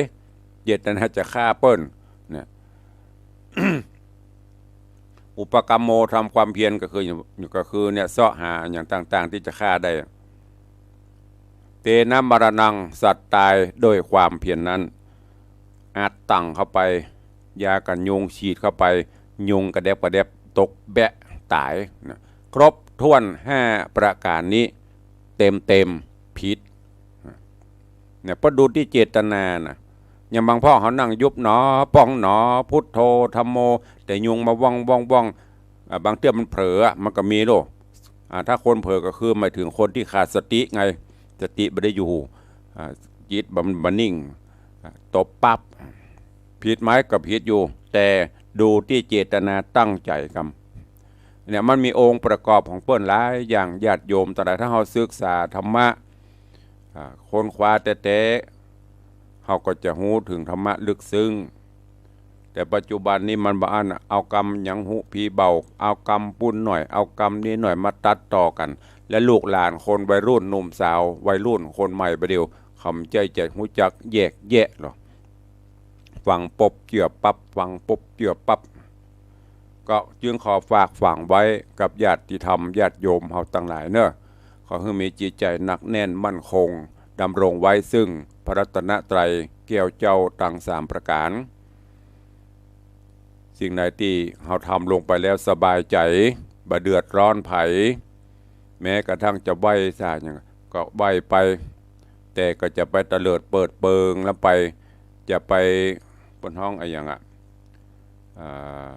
เจตนาจะฆ่าเปิ้น เนี่ย อุปกรรมโม ทำความเพียรก็คือ ก็คือเนี่ย เซาะหาอย่างต่างๆ ตี้จะฆ่าได้ เตนะมะระณัง สัตว์ต๋ายด้วยความเพียรนั้น อัดตั๋งเข้าไป ยากัดยุงฉีดเข้าไป ยุงกระแดบกระแดบ ตกแบะต๋ายนะ ครบถ้วนห้าประก๋านนี้ เต็มๆ ผิด เนี่ย เปิ้นดูตี้เจตนานะ อย่างบางพ่อเฮานั่งยุบหนอ ป้องหนอ พุทโธ ธัมโม แต่ยุงมาว่องว่องว่อง อ่า บางเตื้อมันเผลออะ มันก็มีโลก อ่า ถ้าคนเผลอก็คือหมายถึงคนตี้ขาดสติไง สติบ่ได้อยู่ อ่า จิตบ่ บ่นิ่ง อ่า ตบปั๊บ ผิดไหม ก็ผิดอยู่ แต่ดูตี้เจตนาตั้งใจ๋กำ เนี่ย มันมีองค์ประกอบของเปิ้นหลายอย่าง ญาติโยมตังหลาย ถ้าเฮาศึกษาธรรมะ อ่า ค้นคว้าแต๊ๆ เฮาก็จะฮู้เถิงธรรมะลึกซึ้ง แต่ปัจจุบันนี้มันบ่อั้นน่ะ เอากำหยังฮู้พีเบา เอากำปู้นหน่อย เอากำนี้หน่อย มาตัดต่อกั๋น และลูกหลานคนวัยรุ่นหนุ่มสาว วัยรุ่นคนใหม่บ่าเดี่ยว เขาบ่ใจ้จะฮู้จักแยกแยะหรอก ฟังปุ๊บเจื้อปั๊บ ฟังปุ๊บเจื้อปั๊บ ก็จึงขอฝากฝังไว้กับญาติธรรมญาติโยมเฮาตังหลายเนาะ ขอหื้อมีจิตใจ๋หนักแน่นมั่นคง ดำรงไว้ซึ่งพระรัตนตรัยแก้วเจ้าตังสามประก๋าน สิ่งใดตี้เฮาทำลงไปแล้วสบายใจ๋ บ่เดือดร้อนใผ แม้กระทั่งจะไหว้สาหยังก็ไหว้ไป แต่ก็จะไปเตลิดเปิดเปิงล้ำไป จะไป เปิ้นฮ้องอะหยังอะ อ่า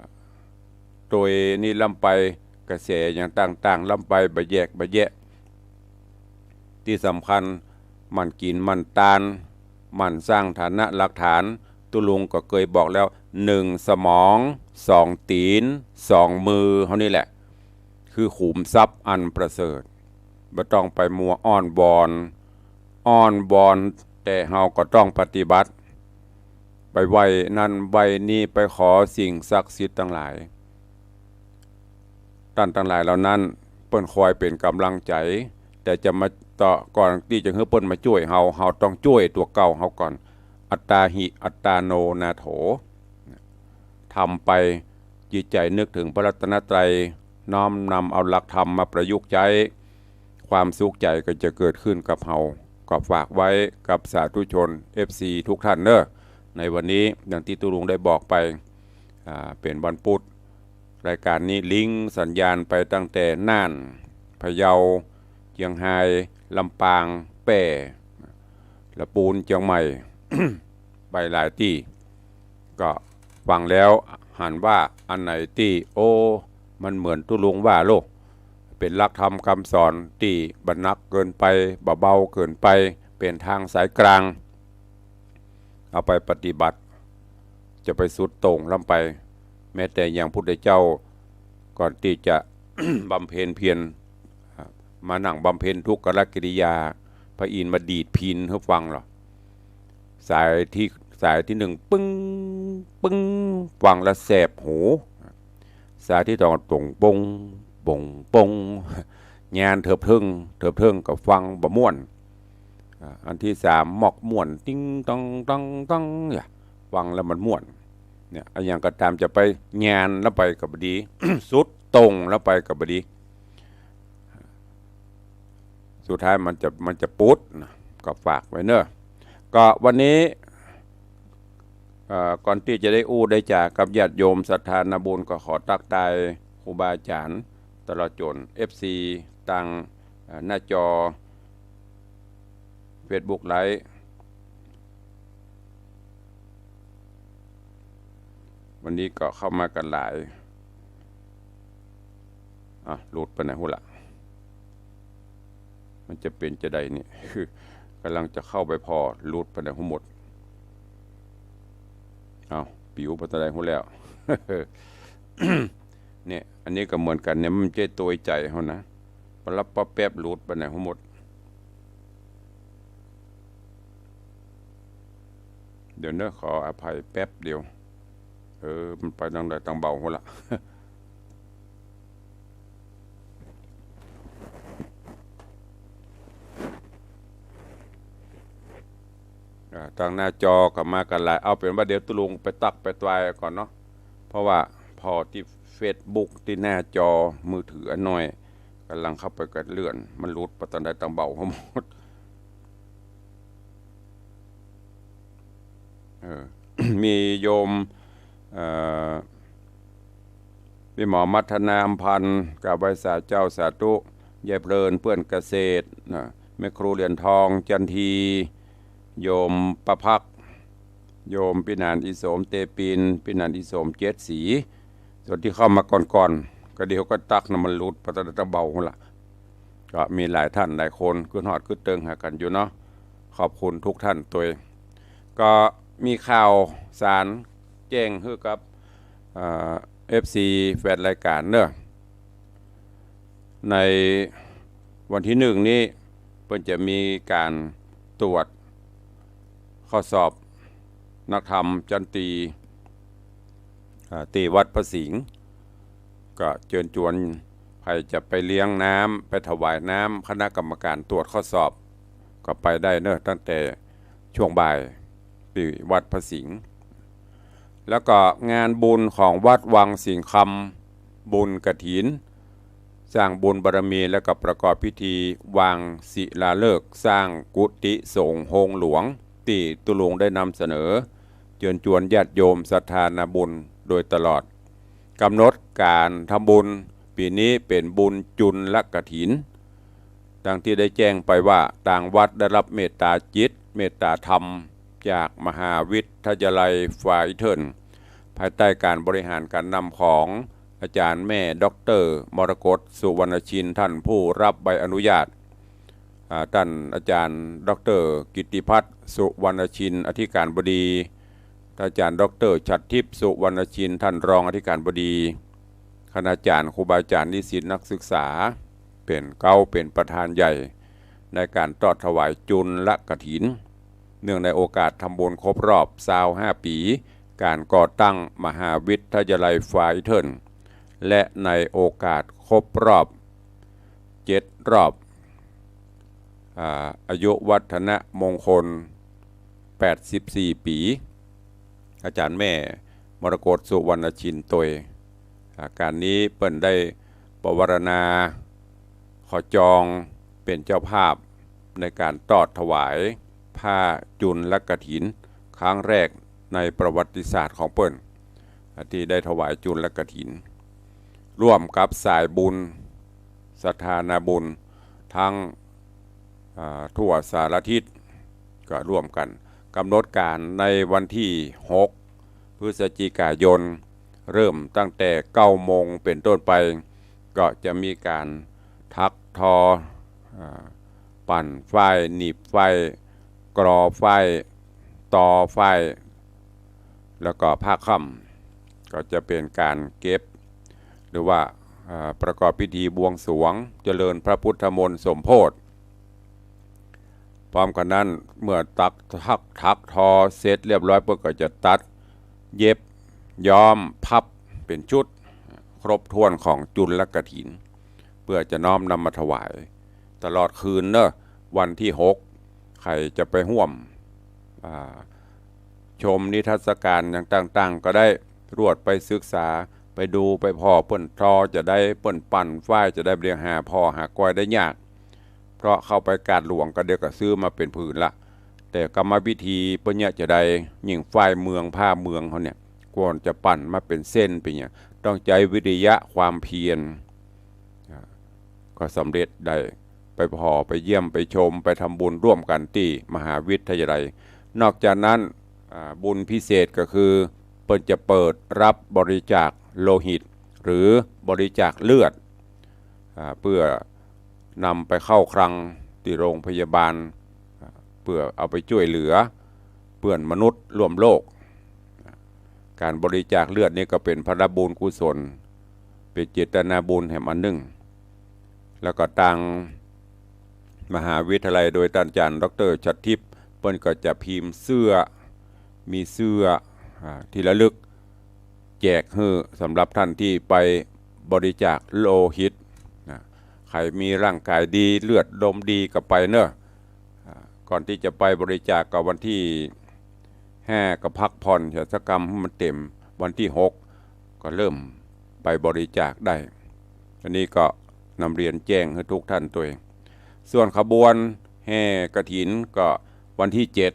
โตยนี่ล้ำไป กระแสอย่างต่างๆ ล้ำไป บ่แยกบ่แยะ ตี้สำคัญ หมั่นกิ๋นหมั่นตาน หมั่นสร้างฐานะหลักฐาน ตุ๊ลุงก็เกยบอกแล้ว หนึ่งสมอง สองตี๋น สองมือ เฮานี่แหละ คือขุมทรัพย์อันประเสริฐ บ่ต้องไปมัวอ้อนวอน อ้อนวอน แต่เฮาก็ต้องปฏิบัติ ไปไหว้นั่นไหว้นี่ ไปขอสิ่งศักดิ์สิทธิ์ตังหลาย ต้านตังหลายเหล่านั้น เปิ้นคอยเป๋นก๋ำลังใจ๋ แต่จะมาต่อ ก่อนตี้จะหื้อเปิ้นมาจ้วยเฮา เฮาต้องจ้วยตั๋วเก่าเฮาก่อน อัตตาหิ อัตตาโน นาโถ ทำไป จิตใจ๋นึกเถิงพระรัตนตรัย น้อมนำเอาหลักธรรมมาประยุกต์ใจ๊ ความสุขใจ๋ก็จะเกิดขึ้นกับเฮา ก็ฝากไว้กับสาธุชน เอฟซี ทุกท่านเนาะ ในวันนี้อย่างตี้ตุ๊ลุงได้บอกไป อ่า เป๋นวันพุธ รายก๋านนี้ลิงก์สัญญาณไปตั้งแต่น่าน พะเยา เจียงฮาย ลำปาง แป้ ละปูน เจียงใหม่ ไปหลายตี้ ก็ฟังแล้วหันว่าอันไหนตี้ โอ้ มันเหมือนตุ๊ลุงว่าโลก เป๋นหลักธรรมคำสอนตี้บ่หนักเกินไป บ่เบาเกินไป เป๋นทางสายกลาง เอาไปปฏิบัติ จะไปสุดโต่งล้ำไป แม้แต่อย่างพุทธเจ้า ก่อนตี้จะ บำเพ็ญเพียร มานั่งบำเพ็ญทุกขกิริยา พระอินทร์มาดีดพิณหื้อฟังเหรอ สายตี้ สายตี้หนึ่ง ปึ้ง ปึ้ง ฟังแล้วแสบหู สายตี้สอง ตงปง ปง ปง ญานเถิบเถิง เถิบเถิงก็ฟังบ่ม่วน อ่า อันตี้สาม มอกม่วน ติ๊งตองตองตอง เนี่ย ฟังแล้วมันม่วน เนี่ย อะหยังก็ต๋ามจะไปญานแล้วไปก็บ่ดี สุดโต่งแล้วไปก็บ่ดี สุดท้ายมันจะ มันจะปุดนะ ก็ฝากไว้เนาะ ก็วันนี้ เอ่อ ก่อนตี้จะได้อู้ได้จ๋ากับญาติโยมศรัทธานาบุญ ก็ขอตั๊กตายครูบาอาจ๋ารย์ ตลอดจ๋น เอฟซี ตาง เอ่อ หน้าจอ เฟซบุ๊กไลฟ์ วันนี้ก็เข้ามากั๋นหลาย อ่ะ หลุดไปไหนฮู้ละ มันจะเป๋นจะใดนี่ ก๋ำลังจะเข้าไปผ่อ หลุดไปไหนฮู้หมด เอา ปิ๋วไปตางใดฮู้แล้ว เนี่ย อันนี้ก็เหมือนกั๋นเนี่ย มันบ่ใจ้ตวยใจ๋เฮานะ ปะลับปะแป๊บ หลุดไปไหนฮู้หมด ดี๋ยวเนอะ ขออภัยแป๊บเดียว เออ มันไปตังใดตังเบาหั้นละ อ่า ตางหน้าจอก็มากั๋นหลาย เอาเป๋นว่าเดี๋ยวตุ๊ลุงไปตั๊กไปตวายก่อนเนาะ เพราะว่าผ่อตี้เฟซบุ๊กตี้หน้าจอมือถืออันน้อย ก่ำลังเข้าไปกั๋นเลื่อน มันหลุดไปตังใดตังเบาหั้นหมด เออ มีโยม เอ่อ พี่หมอมัทนา อำพันธ์ กราบไหว้สาเจ้า สาธุ ยายเพลิน เปื้อนเกษตร นะ แม่ครูเหรียญทอง จันที โยมประภักตร์ โยมพิหารอีโสม เตปิน พิหารอีโสม เจ็ดสี ส่วนตี้เข้ามาก่อนๆ ก็เดี๋ยวก็ตั๊กนะ มันหลุดไปตังใดตังเบาหั้นละ ก็มีหลายท่านหลายคน กึ๊ดฮอดกึ๊ดเติงหากั๋นอยู่เนาะ ขอบคุณทุกท่านตวย ก็มีข่าวสารแจ้งหื้อกับ อ่า เอฟซี แฟนรายการเนอะ ในวันตี้หนึ่งนี้ เปิ้นจะมีก๋านตรวจข้อสอบนักธรรมจั๊นตรี อ่า ตี้วัดพระสิงห์ ก็เจิญจวน ใผจะไปเลี้ยงน้ำ ไปถวายน้ำ คณะกรรมการตรวจข้อสอบ ก็ไปได้เนอะ ตั้งแต่ช่วงบ่าย ตี้วัดพระสิงห์ แล้วก็งานบุญของวัดวังสิงห์คำ บุญกฐิน สร้างบุญบารมี แล้วก็ประกอบพิธีวางศิลาฤกษ์สร้างกุฏิสงฆ์โฮงหลวง ตี้ตุ๊ลุงได้นำเสนอ เจิญจวนญาติโยมศรัทธานาบุญโดยตลอด กำหนดก๋านทำบุญปี๋นี้เป๋นบุญจุลกฐิน ดังตี้ได้แจ้งไปว่า ตางวัดได้ฮับเมตตาจิต เมตตาธรรม จากมหาวิทยาลัยฟายเทิร์น ภายใต้ก๋านบริหารก๋านนำของอาจ๋ารย์แม่ด็อกเตอร์มรกต สุวรรณชิน ต้านผู้ฮับใบอนุญาต อ่า ต้านอาจ๋ารย์ด็อกเตอร์กิตติพัฒน์ สุวรรณชิน อธิการบดี ต้านอาจ๋ารย์ด็อกเตอร์ฉัตรทิพย์ สุวรรณชิน ต้านรองอธิการบดี คณาจ๋ารย์ ครูบาอาจ๋ารย์ นิสิต นักศึกษา เป๋นเก๊า เป๋นประธานใหญ่ ในก๋านตอดถวายจุลกฐิน เนื่องในโอกาสทำบุญครบรอบซาวห้าปี๋ ก๋านก่อตั้งมหาวิทยาลัยฟายเทิร์น และในโอกาสครบรอบเจ็ดรอบ อ่า อายุวัฒนมงคล แปดสิบสี่ปี๋ อาจ๋ารย์แม่มรกต สุวรรณชินตวย อ่า ก๋านนี้เปิ้นได้ปวารณา ขอจองเป๋นเจ้าภาพในก๋านตอดถวายผ้าจุลกฐิน ครั้งแรกในประวัติศาสตร์ของเปิ้น อ่า ตี้ได้ถวายจุลกฐิน ร่วมกับสายบุญ ศรัทธานาบุญ ทั้ง อ่า ทั่วสารทิศ ก็ร่วมกั๋น กำหนดก๋านในวันตี้หก พฤศจิกายน เริ่มตั้งแต่เก้าโมงเป๋นต้นไป ก็จะมีก๋านถักทอ อ่า ปั่นฝ้าย หนีบฝ้าย กรอฝ้าย ตอฝ้าย แล้วก็พาค่ำ ก็จะเป๋นก๋านเก็บ หรือว่า อ่า ประกอบพิธีบวงสรวง เจริญพระพุทธมนต์สมโภชน์ พร้อมกั๋นนั้น เมื่อตัด ถัก ถักทอเสร็จเรียบร้อย เปิ้นก็จะตัด เย็บ ย้อม พับเป๋นชุด ครบถ้วนของจุลกฐิน เพื่อจะน้อมนำมาถวาย ตลอดคืนเนอะ วันตี้หก ใผจะไปฮ่วม อ่า ชมนิทรรศก๋านอย่างต่างๆ ก็ได้ รวดไปศึกษา ไปดู ไปผ่อ เปิ้นทอจะใด เปิ้นปั่นฝ้ายจะใด บ่ได้หาผ่อหาก้อยได้ยาก เพราะเข้าไปกาดหลวงก็เดี๋ยวก็ซื้อมาเป๋นผืนละ แต่กรรมวิธีเปิ้นเนี่ยจะใด ยิ่งฝ้ายเมือง ผ้าเมืองเขาเนี่ย ก่อนจะปั่นมาเป๋นเส้นเป๋นเนี่ย ต้องใจ๊วิริยะความเพียร อ่า ก็สำเร็จได้ ไปผ่อ ไปเยี่ยม ไปชม ไปทำบุญร่วมกั๋นตี้มหาวิทยาลัย นอกจากนั้น อ่า บุญพิเศษก็คือ เปิ้นจะเปิดรับบริจาคโลหิต หรือบริจาคเลือด อ่า เพื่อนำไปเข้าคลังตี้โรงพยาบาล อ่า เพื่อเอาไปจ้วยเหลือเปื้อนมนุษย์ร่วมโลก ก๋านบริจาคเลือดนี่ก็เป๋นผลบุญกุศล เป๋นเจตนาบุญแหมอันนึ่ง แล้วก็ตางมหาวิทยาลัยโดยต้านอาจ๋ารย์ด็อกเตอร์ฉัตรทิพย์ เปิ้นก็จะพิมพ์เสื้อ มีเสื้อ อ่า ที่ระลึกแจกหื้อสำหรับท่านที่ไปบริจาคโลหิตนะ ใครมีร่างกายดี เลือดลมดีก็ไปเนอะ อ่า ก่อนที่จะไปบริจาคก็วันที่ห้าก็พักผ่อนเสียสักกำให้มันเต็ม วันที่หกก็เริ่มไปบริจาคได้ อันนี้ก็นำเรียนแจ้งหื้อทุกท่านตวย ส่วนขบวนแห่กฐินก็วันที่เจ็ด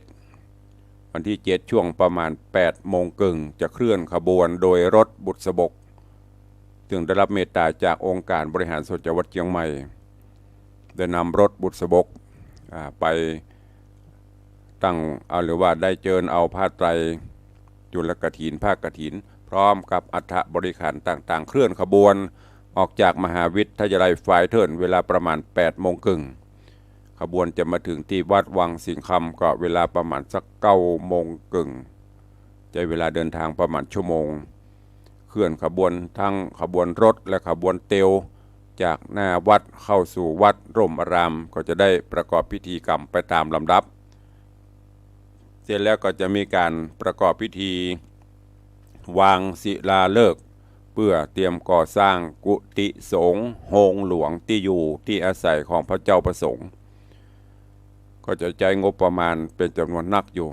วันที่เจ็ด ช่วงประมาณแปดโมงเกิ่ง จะเคลื่อนขบวนโดยรถบุษบก ซึ่งได้รับเมตตาจากองค์การบริหารส่วนจังหวัดเชียงใหม่ ได้นำรถบุษบก อ่า ไปตั้ง เอา หรือว่าได้เจิญเอาผ้าไตรจุลกฐิน ผ้ากฐิน พร้อมกับอัฐบริขารต่างๆ เคลื่อนขบวนออกจากมหาวิทยาลัยฝายเถิน เวลาประมาณแปดโมงเกิ่ง ขบวนจะมาถึงที่วัดวังสิงห์คำก็เวลาประมาณสักเก้าโมงเกิ่ง ใช้เวลาเดินทางประมาณชั่วโมง เคลื่อนขบวนทั้งขบวนรถและขบวนเตียว จากหน้าวัดเข้าสู่วัดร่มอาราม ก็จะได้ประกอบพิธีกรรมไปตามลำดับ เสร็จแล้วก็จะมีการประกอบพิธีวางศิลาฤกษ์ เพื่อเตรียมก่อสร้างกุฏิสงฆ์ โฮงหลวง ตี้อยู่ตี้อาศัยของพระเจ้าประสงค์ ก็จะใจ๊งบประมาณเป๋นจ๋ำนวนนักอยู่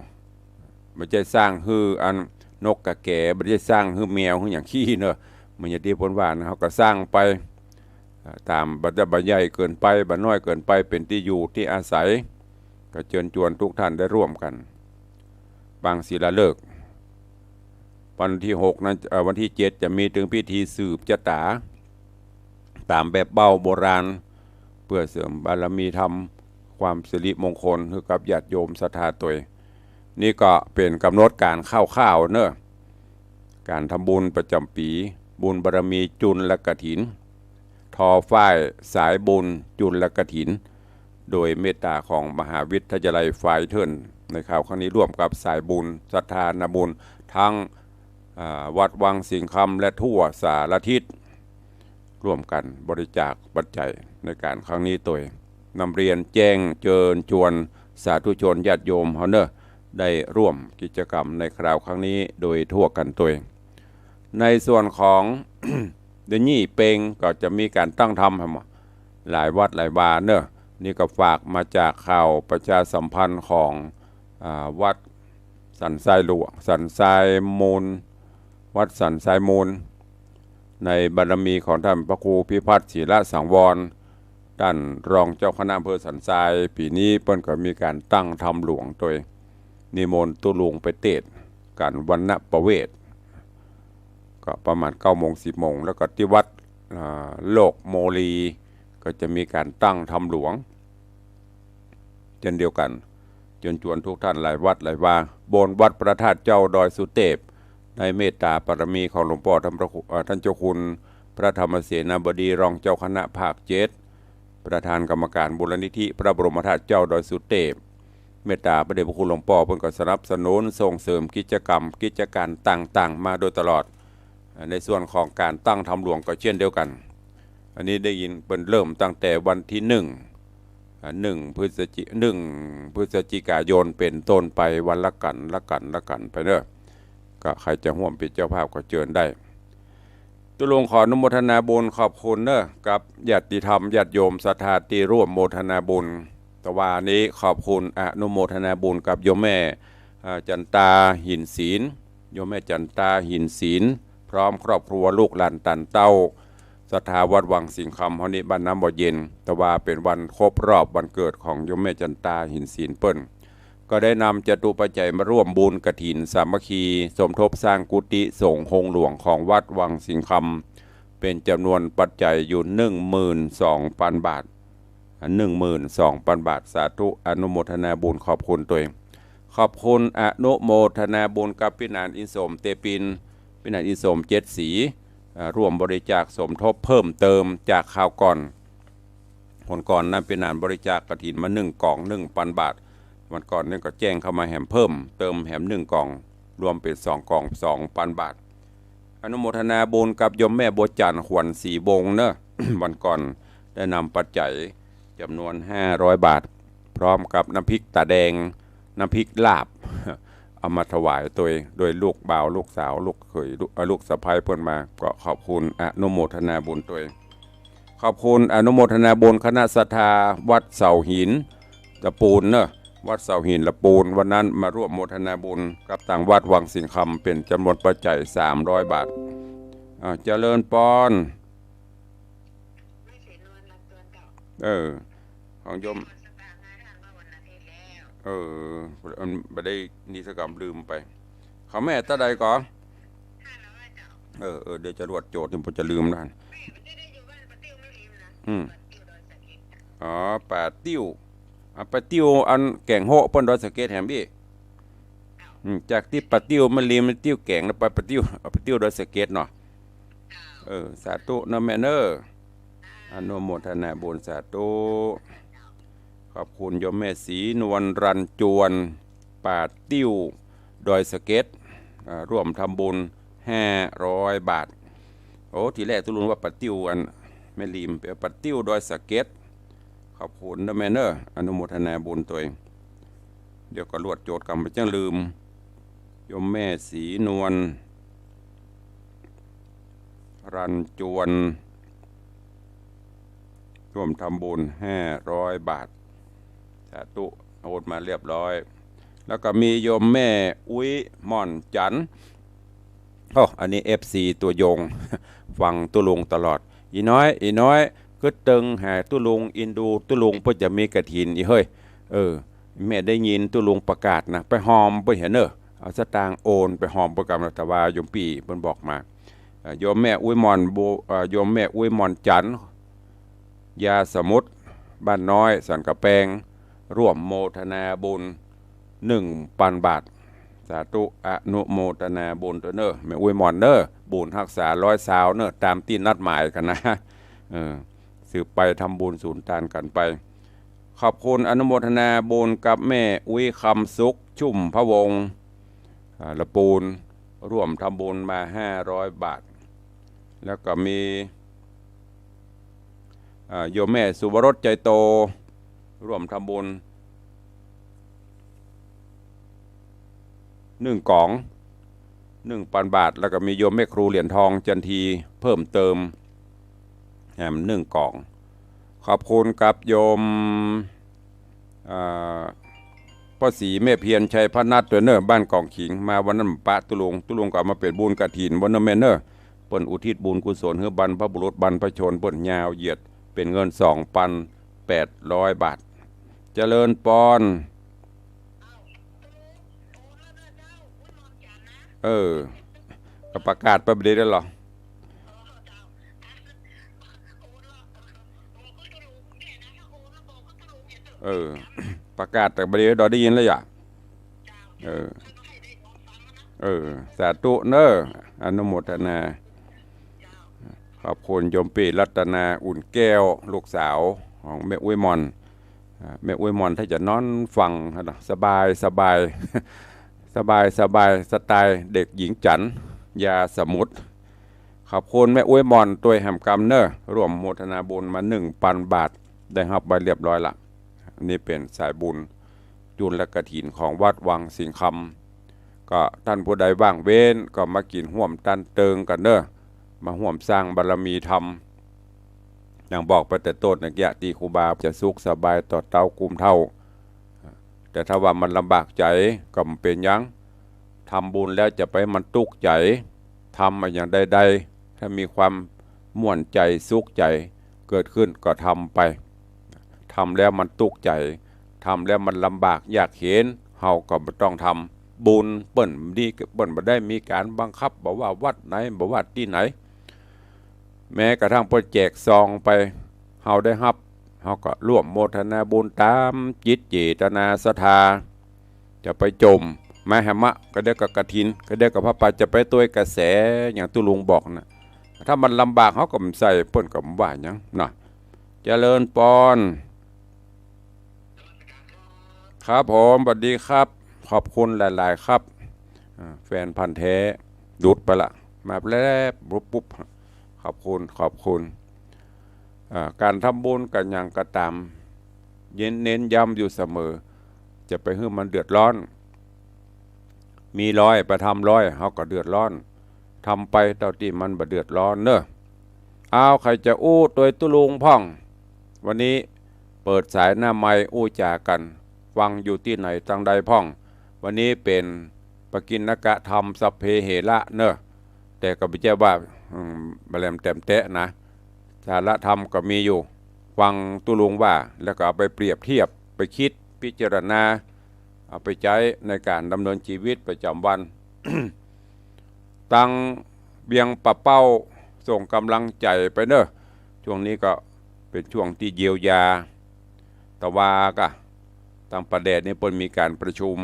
บ่ใจ้สร้างหื้ออันนกกะแก๋ บ่ใจ้สร้างหื้อแมวหื้อหยังขี้เนอะ เหมือนอย่างตี้เปิ้นว่านะ เฮาก็สร้างไป อ่า ต๋าม บ่ใจ้ บ่ใหญ่เกินไป บ่น้อยเกินไป เป๋นตี้อยู่ตี้อาศัย ก็เจิญจวนทุกท่านได้ร่วมกั๋นวางศิลาฤกษ์ วันที่หกนั้น เอ่อ วันที่เจ็ดจะมีเถิงพิธีสืบจะต๋า ต๋ามแบบเบ้าโบราณ เพื่อเสริมบารมีธรรม ความสิริมงคลหื้อกับญาติโยมศรัทธาตวย นี่ก็เป๋นก๋ำหนดก๋านคร่าวๆ เนอะ ก๋านทำบุญประจ๋ำปี๋ บุญบารมีจุลกฐิน ทอฝ้ายสายบุญจุลกฐิน โดยเมตตาของมหาวิทยาลัยฝายเถิน ในคราวครั้งนี้ร่วมกับสายบุญศรัทธานาบุญทั้ง อ่า วัดวังสิงห์คำและทั่วสารทิศ ร่วมกั๋นบริจาคปัจจัยในก๋านครั้งนี้ตวย นำเรียนแจ้งเจิญจวนสาธุชนญาติโยมเฮาเนอะ ได้ร่วมกิจกรรมในคราวครั้งนี้โดยทั่วกั๋นตวย ในส่วนของ เดี๋ยวนี้เปงก็จะมีก๋านตั้งธรรมหลายวัดหลายวาเนอะ นี่ก็ฝากมาจากข่าวประชาสัมพันธ์ของ อ่า วัดสันทรายหลวง สันทรายมูล วัดสันทรายมูล ในบารมีของท่านพระครูพิพัฒน์ ศิลสังวร ท่านรองเจ้าคณะอำเภอสันทราย ปี๋นี้เปิ้นก็มีก๋านตั้งธรรมหลวงตวย นิมนต์ตุ๊ลุงไปเตศน์ก๋านวัณณประเวศ ก็ประมาณเก้าโมง สิบโมง แล้วก็ตี้วัด อ่า โลกโมลี ก็จะมีก๋านตั้งธรรมหลวง เช่นเดียวกั๋น เจิญจวนทุกท่านหลายวัดหลายวา บนวัดพระธาตุเจ้าดอยสุเตพ ในเมตตาบารมีของหลวงป้อท่านพระครู เอ่อ ท่านเจ้าคุณพระธรรมเสนาบดีรองเจ้าคณะภาคเจ็ด ประธานกรรมการมูลนิธิพระบรมธาตุเจ้าดอยสุเตพ เมตตาพระเดชพระคุณหลวงป้อเปิ้นก็สนับสนุนส่งเสริมกิจกรรมกิจก๋านต่างๆ มาโดยตลอด ในส่วนของก๋านตั้งธรรมหลวงก็เช่นเดียวกั๋น อันนี้ได้ยินเปิ้นเริ่มตั้งแต่วันที่หนึ่ง อ่า หนึ่งพฤศจิ หนึ่งพฤศจิกายนเป๋นต้นไป วันละกั๋น ละกั๋น ละกั๋นไปเนอะ ก็ใครจะฮ่วมเป๋นเจ้าภาพก็เจิญได้ ตุ๊ลุงขออนุโมทนาบุญขอบคุณเนอะ กับญาติธรรมญาติโยมศรัทธาตี้ร่วมโมทนาบุญ ตะวานี้ขอบคุณอนุโมทนาบุญกับโยมแม่ อ่า จันตา หินศิลป์ โยมแม่จันตา หินศิลป์ พร้อมครอบครัวลูกหลานต้านเต้า ศรัทธาวัดวังสิงห์คำเฮานี้บ้านน้ำบ่อเย็น ตะวาเป๋นวันครบรอบวันเกิดของโยมแม่จันตา หินศิลป์เปิ้น ก็ได้นำจตุปัจจัยมาร่วมบุญกฐินสามัคคี สมทบสร้างกุฏิสงฆ์โฮงหลวงของวัดวังสิงห์คำ เป๋นจ๋ำนวนปัจจัยอยู่หนึ่งหมื่นสองปันบาท หนึ่งหมื่นสองปันบาท สาธุ อนุโมทนาบุญขอบคุณตวย ขอบคุณอนุโมทนาบุญกับปี้หนานอินสม เตปิน ปี้หนานอินสม เจ็ดสี อ่า ร่วมบริจาคสมทบเพิ่มเติมจากคราวก่อน หนก่อนนั้นปี้หนานบริจาคกฐินมาหนึ่งก๋อง หนึ่งปันบาท วันก่อนนี้ก็แจ้งเข้ามาแหมเพิ่มเติมแหมหนึ่งก๋อง รวมเป๋นสองก๋อง สองปันบาท อนุโมทนาบุญกับโยมแม่บัวจันทร์ ขวัญศรีวงศ์เนอะ วันก่อนได้นำปัจจัยจ๋ำนวนห้าร้อยบาท พร้อมกับน้ำพริกต๋าแดง น้ำพริกลาบ เอามาถวายตวย โดยลูกบ่าว ลูกสาว ลูกเขย ลูก เอ่อ ลูกสะใภ้เปิ้นมา ก็ขอบคุณอนุโมทนาบุญตวย ขอบคุณอนุโมทนาบุญคณะศรัทธาวัดเสาหินละปูนเนอะ วัดเสาหินละปูน วันนั้นมาร่วมโมทนาบุญกับตางวัดวังสิงห์คำ เป๋นจ๋ำนวนปัจจัยสามร้อยบาท อ่า เจริญปอน เออ ของโยม เออ มันบ่ได้นี่สักกำ ลืมไป เขาแม่เต้าใดก่อ เออ เออ เดี๋ยวจะรวดโจทย์นี่ผมจะลืมนะ อืม อ๋อ ป่าติ้ว อ่ะ ป่าติ้วอันแก๋งโฮะเปิ้นดอยสะเก็ดแหมอี้ อืม จากตี้ป่าติ้วแม่ริม ติ้วแก๋งแล้วไปป่าติ้ว เอาป่าติ้วดอยสะเก็ดเนาะ เออ สาธุเนอะแม่เนอะ อนุโมทนาบุญ สาธุ ขอบคุณโยมแม่ศรีนวลรันจวน ป่าติ้ว ดอยสะเก็ด อ่า ร่วมทำบุญห้าร้อยบาท โอ้ ทีแรกตุ๊ลุงว่าป่าติ้วอันแม่ริม เป๋นป่าติ้วดอยสะเก็ด ขอบคุณเนอะแม่เนอะ อนุโมทนาบุญตวย เดี๋ยวก็รวดโจทย์กำไปจังลืม โยมแม่ศรีนวล รันจวน ร่วมทำบุญห้าร้อยบาท สาธุ โอนมาเรียบร้อย แล้วก็มีโยมแม่อุ๊ยหม่อนจันทร์ โอ้ อันนี้เอฟซีตัวยง ฟังตุ๊ลุงตลอด อี่น้อย อี่น้อย กึ๊ดเติงหาตุ๊ลุง อินดูตุ๊ลุง เปิ้นจะมีกฐิน อี่เฮ้ย เออ แม่ได้ยินตุ๊ลุงประกาศนะ ไปหอมเปิ้นเหียเน่อ เอาสตางค์โอนไปหอมเปิ้นกำ แต่ว่าโยมปี้เปิ้นบอกมา เอ่อ โยมแม่อุ๊ยหม่อน โบ เอ่อ โยมแม่อุ๊ยหม่อนจันทร์ ยาสมุทร บ้านน้อย สันกำแปง ร่วมโมทนาบุญหนึ่งปันบาท สาธุ อนุโมทนาบุญตวยเน่อ แม่อุ๊ยหม่อนเน่อ บุญฮักษาร้อยซาวเน่อ ตามตี้นัดหมายกั๋นนะ เออ สืบไปทำบุญสูนตานกั๋นไป ขอบคุณอนุโมทนาบุญกับแม่อุ๊ยคำสุข ชุ่มพะวงศ์ อ่า ละปูน ร่วมทำบุญมาห้าร้อยบาท แล้วก็มี อ่า โยมแม่สุวรส ใจโต ร่วมทำบุญ หนึ่งก๋อง หนึ่งปันบาท แล้วก็มีโยมแม่ครูเหรียญทอง จันที เพิ่มเติม แหมหนึ่งก๋อง ขอบคุณกับโยม อ่า ป้อศรีแม่เพียร ชัยพนัสตวยเน่อ บ้านกองขิง มาวันนั้นปะตุ๊ลุง ตุ๊ลุงก็เอามาเป๋นบุญกฐินวันนั้นแม่เน่อ เปิ้นอุทิศบุญกุศลหื้อบรรพบุรุษบรรพชนเปิ้น ยาวเหยียด เป๋นเงินสองปันแปดร้อยบาท เจริญปอน เออ ก็ประกาศไปบ่ดีแล้วเหรอ เออ ประกาศแต่บ่ดี ดอยได้ยินแล้วอย่า เออ เออ สาธุเน่อ อนุโมทนา ขอบคุณโยมปี้รัตนา อุ่นแก้ว ลูกสาวของแม่อุ๊ยหม่อน อ่า แม่อุ๊ยหม่อนถ้าจะนอนฟังนะ สบาย สบาย สบาย สบาย สไตล์เด็กหญิงจันทร์ ยาสมุทร ขอบคุณแม่อุ๊ยหม่อนตวยแหมกำเน่อ ร่วมโมทนาบุญมาหนึ่งปันบาท ได้ฮับไว้เรียบร้อยละ นี่เป๋นสายบุญจุลกฐินของวัดวังสิงห์คำ ก็ต้านผู้ใดว่างเว้นก็มากิ๋นฮ่วมต้านเติงกั๋นเน่อ มาฮ่วมสร้างบารมีธรรม อย่างบอกไปแต่ต้นเมื่อกี้ ตี้ครูบาจะสุขสบายต่อเต๊ากุมเฒ่า แต่ถ้าว่ามันลำบากใจ๋ก็บ่เป๋นหยัง ทำบุญแล้วจะไปหื้อมันตุ๊กข์ใจ๋ ทำอะหยังใดๆ ถ้ามีความม่วนใจ๋สุขใจ๋เกิดขึ้นก็ทำไป ทำแล้วมันตุ๊กข์ใจ๋ ทำแล้วมันลำบากยากเข็ญ เฮาก็บ่ต้องทำ บุญเปิ้นดี เปิ้นบ่ได้มีก๋านบังคับ บ่ว่าวัดไหน บ่ว่าตี้ไหน แม้กระทั่งเปิ้นแจกซองไป เฮาได้ฮับ เฮาก็ร่วมโมทนาบุญต๋ามจิตเจตนาศรัทธา จะไปจ่ม มาแหมะ ก็เดียวกับกฐิน ก็เดียวกับผ้าป่า จะไปตวยกระแส อย่างตุ๊ลุงบอกน่ะ ถ้ามันลำบากเฮาก็บ่ใส่ เปิ้นก็บ่ว่าหยังนะ เจริญปอน ครับผม สวัสดีครับ ขอบคุณหลายๆ ครับ อ่า แฟนพันธุ์แท้ หลุดไปละ มาแป๊บ ปุ๊บปุ๊บ ขอบคุณ ขอบคุณ อ่า ก๋านทำบุญกับหยังก็ต๋าม เน้น เน้นย้ำอยู่เสมอ จะไปหื้อมันเดือดร้อน มีร้อยไปทำร้อย เฮาก็เดือดร้อน ทำไปเต้าตี้มันบ่เดือดร้อนเน่อ เอา ใค่จะอู้ตวยตุ๊ลุงพ่อง วันนี้เปิดสายหน้าไมค์อู้จ๋ากั๋น ฟังอยู่ตี้ไหนตังใดพ่อง วันนี้เป๋นปกิณกธรรมสัพเพเหระเน่อ แต่ก็บ่ใจ้ว่า อืม บ่แหลมแต๋มแต๊นะ สาระธรรมก็มีอยู่ ฟังตุ๊ลุงว่า แล้วก็เอาไปเปรียบเทียบ ไปกึ๊ดพิจารณา เอาไปใจ๊ในก๋านดำเนินจีวิตประจ๋ำวัน ตังเวียงป่าเป้า ส่งก๋ำลังใจ๋ไปเน่อ ช่วงนี้ก็เป๋นช่วงตี้เยียวยา ตะวาก่ะ ตังป่าแดดนี่เปิ้นมีก๋านประชุม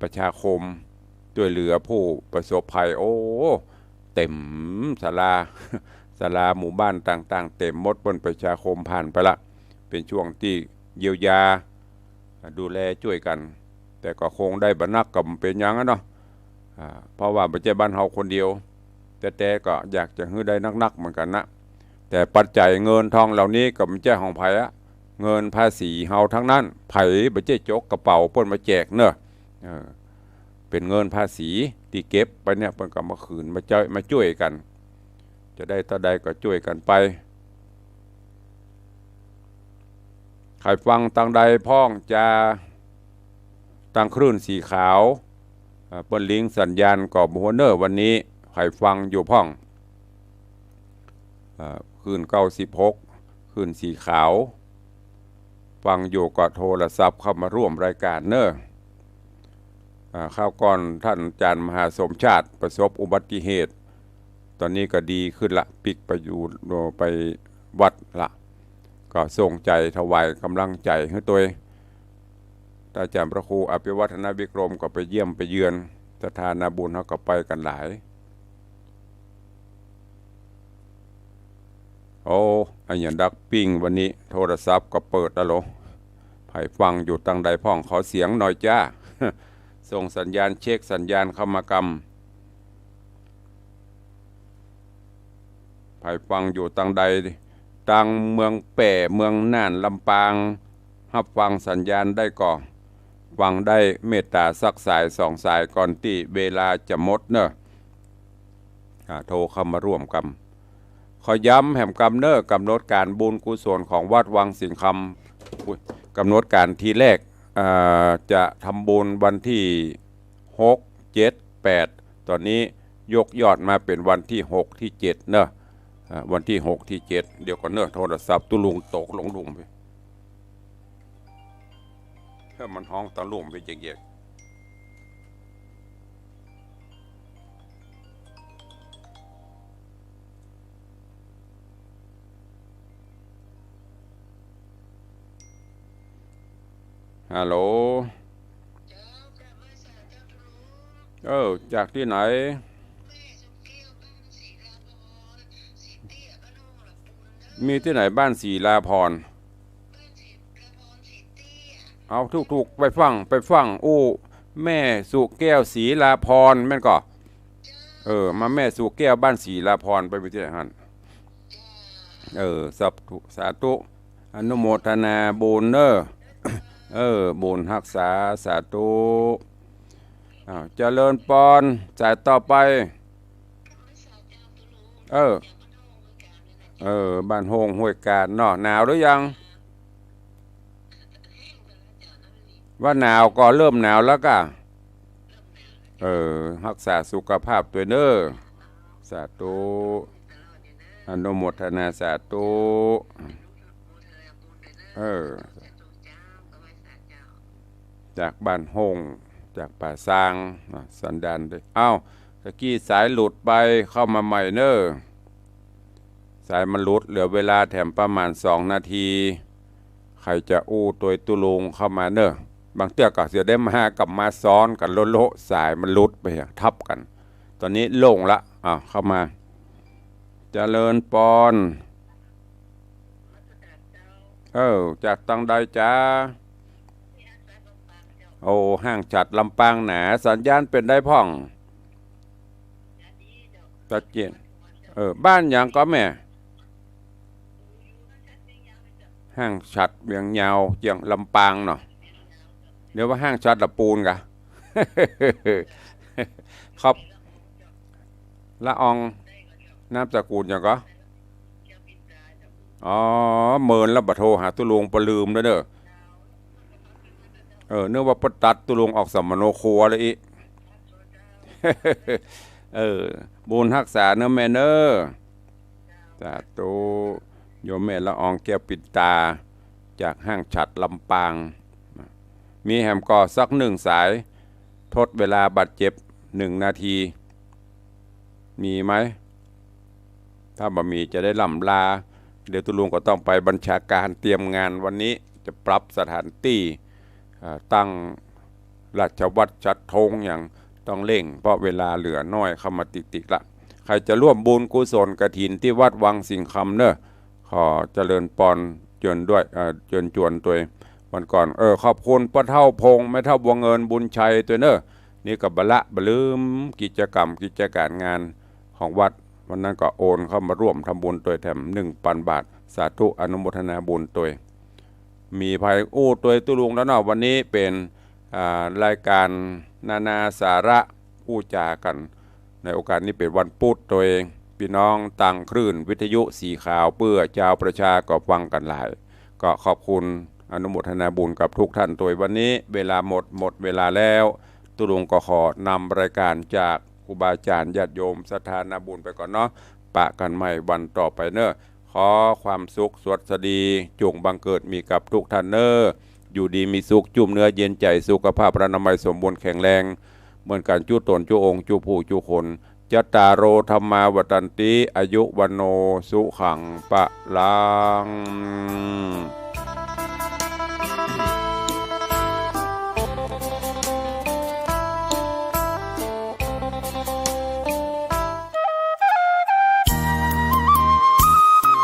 ประชาคม จ้วยเหลือผู้ประสบภัย โอ้ เต๋มศาลา ศาลาหมู่บ้านต่างๆ เต๋มหมด เปิ้นประชาคมผ่านไปละ เป๋นช่วงตี้เยียวยา ดูแลจ้วยกั๋น แต่ก็คงได้บ่นักก็บ่เป๋นหยังอะเนาะ อ่า เพราะว่าบ่ใจ้บ้านเฮาคนเดียว แต๊ๆ ก็อยากจะหื้อได้นักๆ เหมือนกั๋นนะ แต่ปัจจัยเงินทองเหล่านี้ก็บ่ใจ้ของใผอะ เงินภาษีเฮาตังนั้น ใผบ่ใจ้จกกระเป๋าเปิ้นมาแจกเน่อ เออ เป๋นเงินภาษีตี้เก็บไปเนี่ย เปิ้นก็มาคืน มาจ้วย มาจ้วยกั๋น จะได้เต้าใดก็จ้วยกั๋นไป ใค่ฟังตังใดพ่องจา ตังคลื่นสีขาว เอ่อ เปิ้นลิงก์สัญญาณก็บ่ฮู้เน่อ วันนี้ใค่ฟังอยู่พ่อง เอ่อ คลื่นเก้าสิบหก คลื่นสีขาว ฟังอยู่ก็โทรศัพท์เข้ามาร่วมรายก๋านเน่อ อ่า คราวก่อนต้านอาจ๋ารย์มหาสมชาติประสบอุบัติเหตุ ต๋อนนี้ก็ดีขึ้นละ ปิ๊กไปอยู่ ไปวัดละ ก็ส่งใจ๋ถวายก๋ำลังใจ๋หื้อตวย ต้านอาจ๋ารย์พระครูอภิวัฒนวิกรมก็ไปเยี่ยมไปเยือน ศรัทธานาบุญเฮาก็ไปกั๋นหลาย โอ้ อะหยังดักปิ้งวันนี้ โทรศัพท์ก็เปิดแล้วเหรอ ใผฟังอยู่ตังใดพ่อง ขอเสียงหน่อยจ้า ส่งสัญญาณ เช็คสัญญาณเข้ามากำ ใผฟังอยู่ตังใด ตังเมืองแป้ เมืองน่าน ลำปาง ฮับฟังสัญญาณได้ก่อ ฟังได้เมตต๋าสักสายสองสายก่อนตี้เวลาจะหมดเน่อ อ่า โทรเข้ามาร่วมกำ ขอย้ำแหมกำเน่อ ก๋ำหนดก๋านบุญกุศลของวัดวังสิงห์คำ อุ๊ย ก๋ำหนดก๋านทีแรก อ่า จะทำบุญวันตี้หก เจ็ด แปด ต๋อนนี้ยกยอดมาเป๋นวันตี้หก ตี้เจ็ดเน่อ อ่า วันตี้หก ตี้เจ็ด เดี๋ยวก่อนเน่อ โทรศัพท์ตุ๊ลุงตกลงลุ่มไป ถ้ามันฮ้องตะลุ่มไปเยอะๆ ฮัลโหล เออ จากตี้ไหน มีตี้ไหนบ้านศรีลาพรณ์ เอาถูกๆ ไปฟัง ไปฟังอู้แม่สุแก้วศรีลาพรณ์แม่นก่อ เออ มาแม่สุแก้วบ้านศรีลาพรณ์ ไปมีตี้ไหนหั้น เออ สาธุ สาธุ อนุโมทนาบุญเน่อ เออ บุญฮักษา สาธุ อ้าว เจริญปอน สายต่อไป เออ เออ บ้านโฮงห้วยกาดเนาะ หนาวหรือยัง ว่าหนาวก่อ เริ่มหนาวแล้วก่อ เออ ฮักษาสุขภาพตวยเน่อ สาธุ อนุโมทนา สาธุ เออ จากบ้านโฮง จากป่าซาง อ่ะ สัญญาณด้วย เอ้า ตะกี้สายหลุดไป เข้ามาใหม่เน่อ สายมันหลุด เหลือเวลาแถมประมาณสองนาที ใผจะอู้ตวยตุ๊ลุงเข้ามาเน่อ บางเตื้อก็เสียได้มากับมาซ้อนกั๋นโละๆ สายมันหลุดไปอะ ทับกั๋น ต๋อนนี้โล่งละ อ่ะ เข้ามา เจริญปอน เออ จากตังใดจ๊ะ โอ้ ห้างฉัตรลำปางหนา สัญญาณเป๋นใดพ่อง ชัดเจน เออ บ้านหยังก่อแม่ ห้างฉัตรเวียงยาว เจียงลำปางเนาะ เดี๋ยวว่าห้างฉัตรละปูนก่อ ครับ ละออง นามสกุลหยังก่อ อ๋อ เมินแล้วบ่โทรหาตุ๊ลุงปะลืมแล้วเน่อ เออ นึกว่าปะตัดตุ๊ลุงออกสมโนครัวแล้วอิ เออ บุญฮักษาเน่อแม่เน่อ สาธุ โยมแม่ละอองแก้วปินตา จากห้างฉัตรลำปาง มีแหมก่อสักหนึ่งสาย ทดเวลาบาดเจ็บหนึ่งนาที มีไหม ถ้าบ่มีจะได้ล่ำลา เดี๋ยวตุ๊ลุงก็ต้องไปบัญชาการเตรียมงานวันนี้ จะปรับสถานตี้ อ่า ตั้งราชวัตรชัดธงอย่างต้องเร่ง เพราะเวลาเหลือน้อยเข้ามาติดๆ ละ ใครจะร่วมบุญกุศลกฐินที่วัดวังสิงห์คำเน่อ ขอเจริญปอนเจิญด้วย เอ่อ เจิญจวนตวย วันก่อน เออ ขอบคุณป้อเฒ่าพงษ์ แม่เฒ่าบัวเงิน บุญชัยตวยเน่อ นี่ก็บ่ละบ่ลืมกิจกรรมกิจก๋านงานของวัด วันนั้นก็โอนเข้ามาร่วมทำบุญตวยแถมหนึ่งปันบาท สาธุอนุโมทนาบุญตวย มีภัยอู้ตวยตุ๊ลุงแล้วเนาะ วันนี้เป๋น อ่า รายการนานาสาระอู้จ๋ากั๋น ในโอกาสนี้เป๋นวันปุ๊ดตวย ปี้น้องตางคลื่นวิทยุสีขาวเปื้อจาวประชาก็ฟังกั๋นหลาย ก็ขอบคุณอนุโมทนาบุญกับทุกท่านตวย วันนี้เวลาหมด หมดเวลาแล้ว ตุ๊ลุงก็ขอนำรายการจากครูบาอาจ๋ารย์ญาติโยมศรัทธานาบุญไปก่อนเนาะ ปะกั๋นใหม่วันต่อไปเน่อ ขอความสุขสวัสดีจุ่งบังเกิดมีกับทุกท่านเน่อ อยู่ดีมีสุข จุ่มเนื้อเย็นใจ๋ สุขภาพพรรณนามัยสมบูรณ์แข็งแรง เหมือนกั๋นจุ๊ต๋นจุ๊องค์จุ๊ผู้จุ๊คน จัตตาโร ธัมมา วัฑันติ อายุ วัณโณ สุขัง พลัง